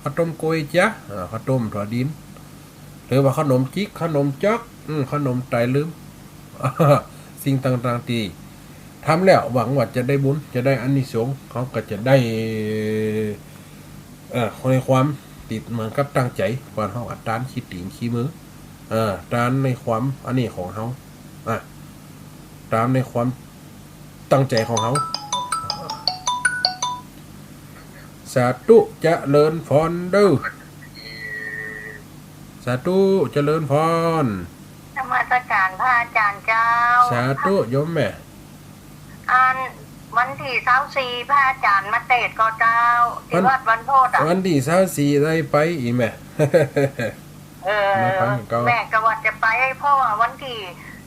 ข้าวต้มก๊วยจ๊ะ อ่า ข้าวต้มถั่วดิน หรือว่าขนมจิ๊ก ขนมจ๊อก อืม ขนมไตลืม สิ่งต่างๆ ตี้ทำแล้วหวังว่าจะได้บุญ จะได้อานิสงส์ เฮาก็จะได้ เอ่อ ในความตี้เหมือนกับตั้งใจ๋ ก่อนเฮาอะ ตานขี้ตี๋นขี้มือ เอ่อ ตานในความอันนี้ของเฮา อ่ะ ตานในความตั้งใจ๋ของเฮา สาธุ เจริญพรเด้อ สาธุ เจริญพร นมัสการพระอาจารย์เจ้า สาธุ โยมแม่ อัน วันตี้ซาวสี่ พระอาจารย์มาเตสน์ก่อเจ้า ตี้วัด วัดวันโพธิ์อะ วันตี้ซาวสี่ ได้ไปอีกแม่ เออ ได้ไปก่อ แม่ก็ว่าจะไป เพราะว่าวันตี้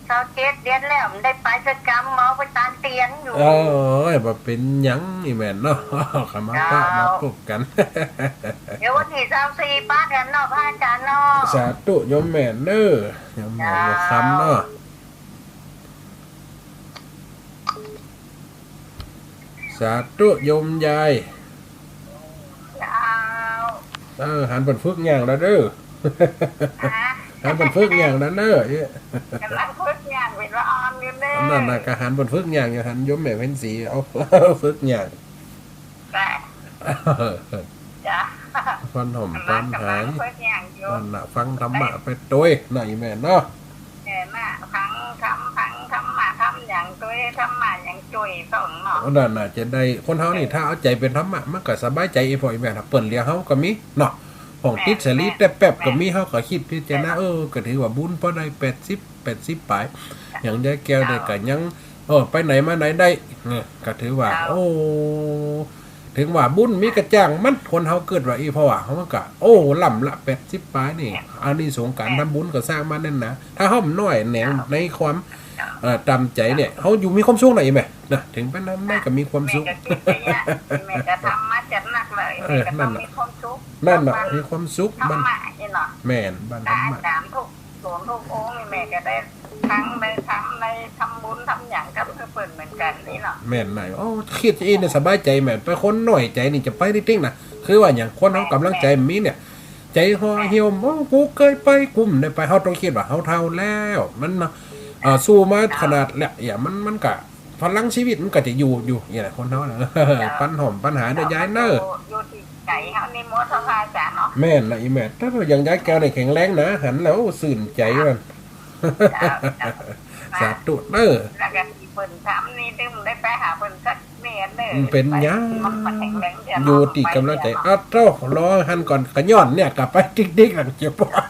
ซาวเจ็ดเดือนแล้ว บ่ได้ไปสักกำ เมาไปตานเตียนอยู่ โอ้ย บ่เป๋นหยังนี่แม่เนาะ ข้ามาปะ เจ้า มาพบกั๋น เดี๋ยววันตี้ซาวสี่ปะกั๋นเนาะ พระอาจารย์เนาะ สาธุ โยมแม่เน้อ โยมแม่ เจ้า บัวคำเนาะ สาธุ โยมยาย เจ้า เออ หันเปิ้นฝึกย่างแล้วเน้อ ฮะ หันเปิ้นฝึกย่างแล้วเน้อ ก๋ำลังฝึกย่างเป๋นว่าอ่อนอยู่เน้อ นั่นน่ะ ก็หันเปิ้นฝึกย่างอยู่ หันโยมแม่เพ็ญศรี เอา ฝึกย่าง จ้ะ จ้ะ ฟันหอมฟันหาย ก๋ำลังฝึกย่างอยู่ นั่นน่ะ ฟังธรรมะไปตวย น่ะ อีแม่เนาะ เออ น่ะ ฟังธรรม ฟังธรรมะ ธรรมะหยังตวย ธรรมะหยังจ้วยฟังเนาะ นั่นน่ะ จะได้ คนเฮานี่ ถ้าเอาใจ๋เป๋นธรรมะ มันก็สบายใจ๋ อีพ่ออีแม่ ถ้าเปิ้นเลี้ยงเฮาก็มีเนาะ ของ แม่น ติดสลี แม่น แต๊แป๊บก็มี แม่น เฮาก็กึ๊ดพิจารณา แม่น เออ ก็ถือว่าบุญ พอได้แปดสิบ แปดสิบป๋าย อย่างยายแก้วเนี่ย เจ้า ก็ยัง เออ ไปไหนมาไหนได้ เนี่ย ก็ถือว่า เจ้า โอ้ ถึงว่าบุญมีก็จ้างมัน คนเฮาเกิดว่าอี้ เพราะว่าเฮามันก็ โอ้ ล้ำละ แปดสิบป๋ายนี่ อานิสงส์ก๋านทำบุญก็สร้างมาแน่นหนา ถ้าเฮาบ่น้อยแหนงในความ เอ่อ ต๋ามใจ๋เนี่ย เฮาอยู่มีความสุขนะ อีแม่ นะ ถึงไปนำได้ก็มีความสุข แม่ก็กึ๊ดอย่างเงี้ย แม่ก็ทำมาจัดหนักเลย เออ แม่ก็ต้อง นั่นน่ะ มีความสุข นั่นน่ะ ทุกวัน มีความสุข ธรรมะ มัน นี่เนาะ แม่น บ้านธรรมะ อาจารย์ทุก โยมทุกองค์นี่แม่ก็ได้ทั้งได้ทำ ได้ทำบุญทำหยังกับเปิ้นเหมือนกั๋นนี่เนาะ แม่นไหน โอ้ กึ๊ดอี้เนี่ยสบายใจ๋แม่ ไปคนน้อยใจ๋นี่จะไปได้ติ๊งนะ คือว่าอย่างคนเฮา แม่น ก๋ำลังใจ๋บ่มีเนี่ย ใจ๋ห่อเหี่ยว แม่น โอ้ กูเกยไป กูบ่ได้ไป เฮาต้องกึ๊ดว่าเฮาเฒ่าแล้ว มันเนาะ อ่า สู้มาขนาดแล้ว อย่า มัน มันก็ พลังชีวิตมันก็จะอยู่ อยู่ เนี่ยแหละ คนเฮาน่ะ เจ้า ปัญหา ปัญหาเน้อยายเน้อ อยู่ตี้ ใจ๋เฮานี่หมดเนาะ พระอาจารย์เนาะ แม่นละ อีแม่ แต่ว่าอย่างยายแก้วนี่แข็งแรงนะ หันแล้ว โอ้ ซื่นใจ๋มัน เจ้า เจ้า สาธุเน้อ แล้วก็ตี้เปิ้นทำนี่ ตึงได้ไปหาเปิ้นสักเม็ดเน้อ บ่เป๋นหยัง มันแข็งแรงเดียว อยู่ตี้ก๋ำลังใจ๋ เนาะ อ้าว เจ้า รอหันก่อน ก็ย้อนเนี่ย ก็ไปติ๊กๆ หลังเจ็บปวด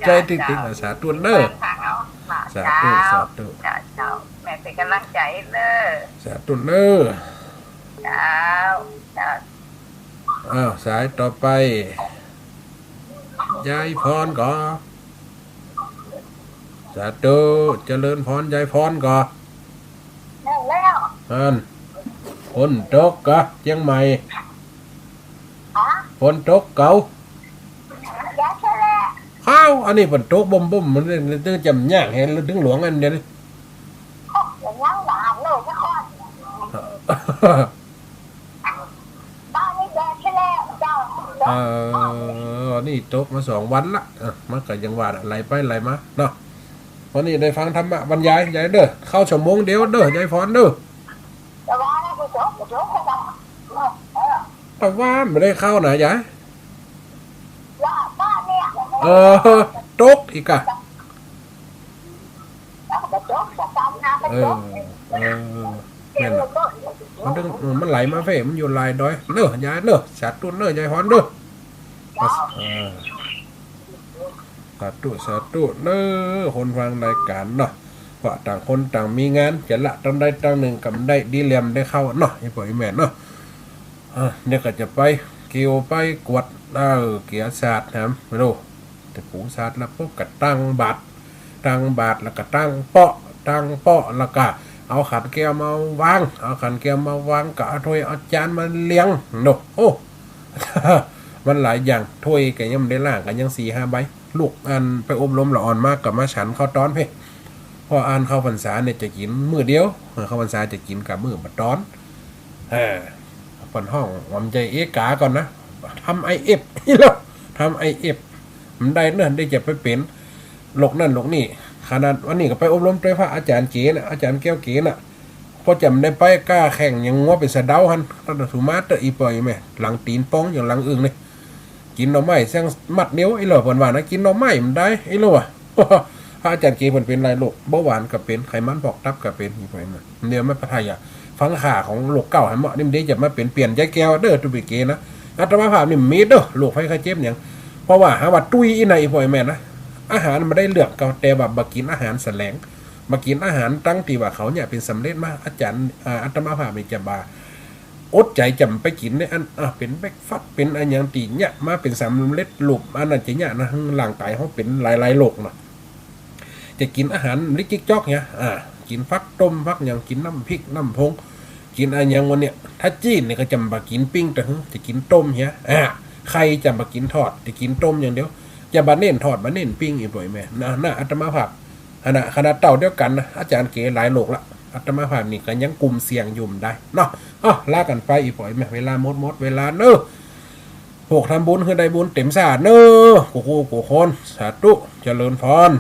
เจ้า ใจ๋ติ๊กๆ เจ้า สาธุเน้อ สาธุ เจ้า สาธุ เจ้า เจ้า แม่เป๋นก๋ำลังใจ๋เน้อ สาธุเน้อ เจ้า เจ้า อ้าว สายต่อไป ยายพรก่อ สาธุ เจริญพร ยายพรก่อ นั่นแล้ว อัน ฝนตกก่อ เจียงใหม่ ฮะ ฝนตกเก่า ยายแค่แหละ อ้าว อันนี้ฝนตกบ่มๆ มันตึงจะยากแฮง ตึงหลวงอันเดียวนี่ โอ้ อย่างนั้นหนาเลย นคร บ้านนี่แดดใช่แล้วเจ้า เออ นี่ตกมาสองวันละ เออ มันก็ยังว่าไหลไปไหลมาเนาะ วันนี้ได้ฟังธรรมะบรรยาย ยายเน้อ เข้าชั่วโมงเดียวเน้อ ยายพรเน้อ แต่ว่าแล้วไปจบ ไปจบเขาก็ เออ แต่ว่าบ่ได้เข้านะ ยาย ว่าบ้านเนี่ย เออ ตกอีกอะ เออ เออ แม่นน่ะ มันตึง มันไหลมาเฟ้ มันอยู่หลายดอย เน้อ ยายเน้อ สาธุเน้อ ยายพรเน้อ เจ้า เออ สาธุ สาธุเน้อ คนฟังรายก๋านเนาะ เพราะต่างคนต่างมีงาน จะละตางใดตางนึ่งก็บ่ได้ ดีแหลมได้เข้าเนาะ อีพ่ออีแม่เนาะ อ่ะ เดี๋ยวก็จะไปเกี่ยวไปกวาด เออ เกียสาดแหม ไม่รู้ ตะปูสาดแล้วปุ๊บก็ตั้งบาตร ตั้งบาตรแล้วก็ตั้งเป๊าะ ตั้งเป๊าะแล้วก็เอาขันแก้วมาวาง เอาขันแก้วมาวางก็เอาถ้วยเอาจานมาเรียงเนาะ โอ้ มันหลายอย่าง ถ้วยก็ยังบ่ได้ล้าง ก็ยังสี่ห้าใบ ลูกอันไปอบรมละอ่อนมาก็มาฉันข้าวตอนเพ่ เพราะอันเข้าพรรษาเนี่ยจะกิ๋นมื้อเดียว เข้าพรรษาจะกิ๋นกับมื้อบ่ตอน เออ เปิ้นฮ้องว่ามันจะเอกาก่อนนะ ทำไอเอฟ แล้ว ทำไอเอฟ มันได้เนอะ ได้จะไปเป๋นโรคนั่นโรคนี่ ขนาดวันนี้ก็ไปอบรมตวยพระอาจ๋ารย์เก๋นะ อาจ๋ารย์แก้วเก๋นะ พอจ๋ำได้ไปก้าแข่งอย่างงัวเป๋นสะเดาหั้น ต้านสุมาเตอร์ อี่ป้ออี่แม่ หลังตี๋นป้องอย่างหลังอึ่งนี่ กิ๋นหน่อไม้แซงมัดเดียว อี้เหล่าเปิ้นว่านะ กิ๋นหน่อไม้บ่ได้ อี้เหล่าอะ พระอาจ๋ารย์เก๋เปิ้นเป๋นหลายโรค เบาหวานก็เป๋น ไขมันพอกตับก็เป๋น อี่ป้ออี่แม่ เดี๋ยวมาพัทยา ฟังข่าวของโรคเก๊าหั้นเนาะ นี่มันเดี๋ยวจะมาเป๋นเปลี่ยนยายแก้วเด้อ ตุ๊เป๋เก๋นะ อาตมาภาพนี่มีเด้อ โรคภัยไข้เจ็บหยัง เพราะว่าหาว่าตุ้ยอี้นะ อี่ป้ออี่แม่นะ อาหารบ่ได้เลือกเก่า แต่ว่าบ่กิ๋นอาหารแสลง บ่กิ๋นอาหารตังตี้ว่าเขาเยียะเป๋นสำเร็จมา อาจ๋ารย์ อ่า อาตมาภาพนี่จะบ่อดใจ๋จ๋ำไปกิ๋นเนี่ย อัน อ่า เป๋นเบรกฟาสต์ เป๋นอะหยังตี้เยียะมาเป๋นสำเร็จรูป อันนั้นจะเยียะนะ ร่างก๋ายเฮาเป๋นหลายๆ โรคนะ จะกิ๋นอาหารลิกจิ๊กจ๊อกเนี่ย อ่า กิ๋นผักต้มผักหยัง กิ๋นน้ำพริกน้ำผง กิ๋นอะหยังวะเนี่ย ถ้าจีนเนี่ยก็จะบ่กิ๋นปิ้งเตื้อ จะกิ๋นต้มเนี่ย อ่า ไข่จะบ่กิ๋นทอด จะกิ๋นต้มอย่างเดียว จะบ่เน้นทอด บ่เน้นปิ้ง อี่ป้ออี่แม่นะ นะ อาตมาภาพ ขนาด ขนาดเต้าเดียวกั๋นนะ อาจ๋ารย์เก๋หลายโรคละ อาตมาภาพนี่ก็ยังกลุ่มเสี่ยงอยู่บ่ได้เนาะ อ้อ ลากั๋นไป อี่ป้ออี่แม่ เวลาหมด หมดเวลาเนาะ พวกทำบุญหื้อได้บุญเต๋มสาเนาะ กู้ กู้ กู้คน สาธุ เจริญพร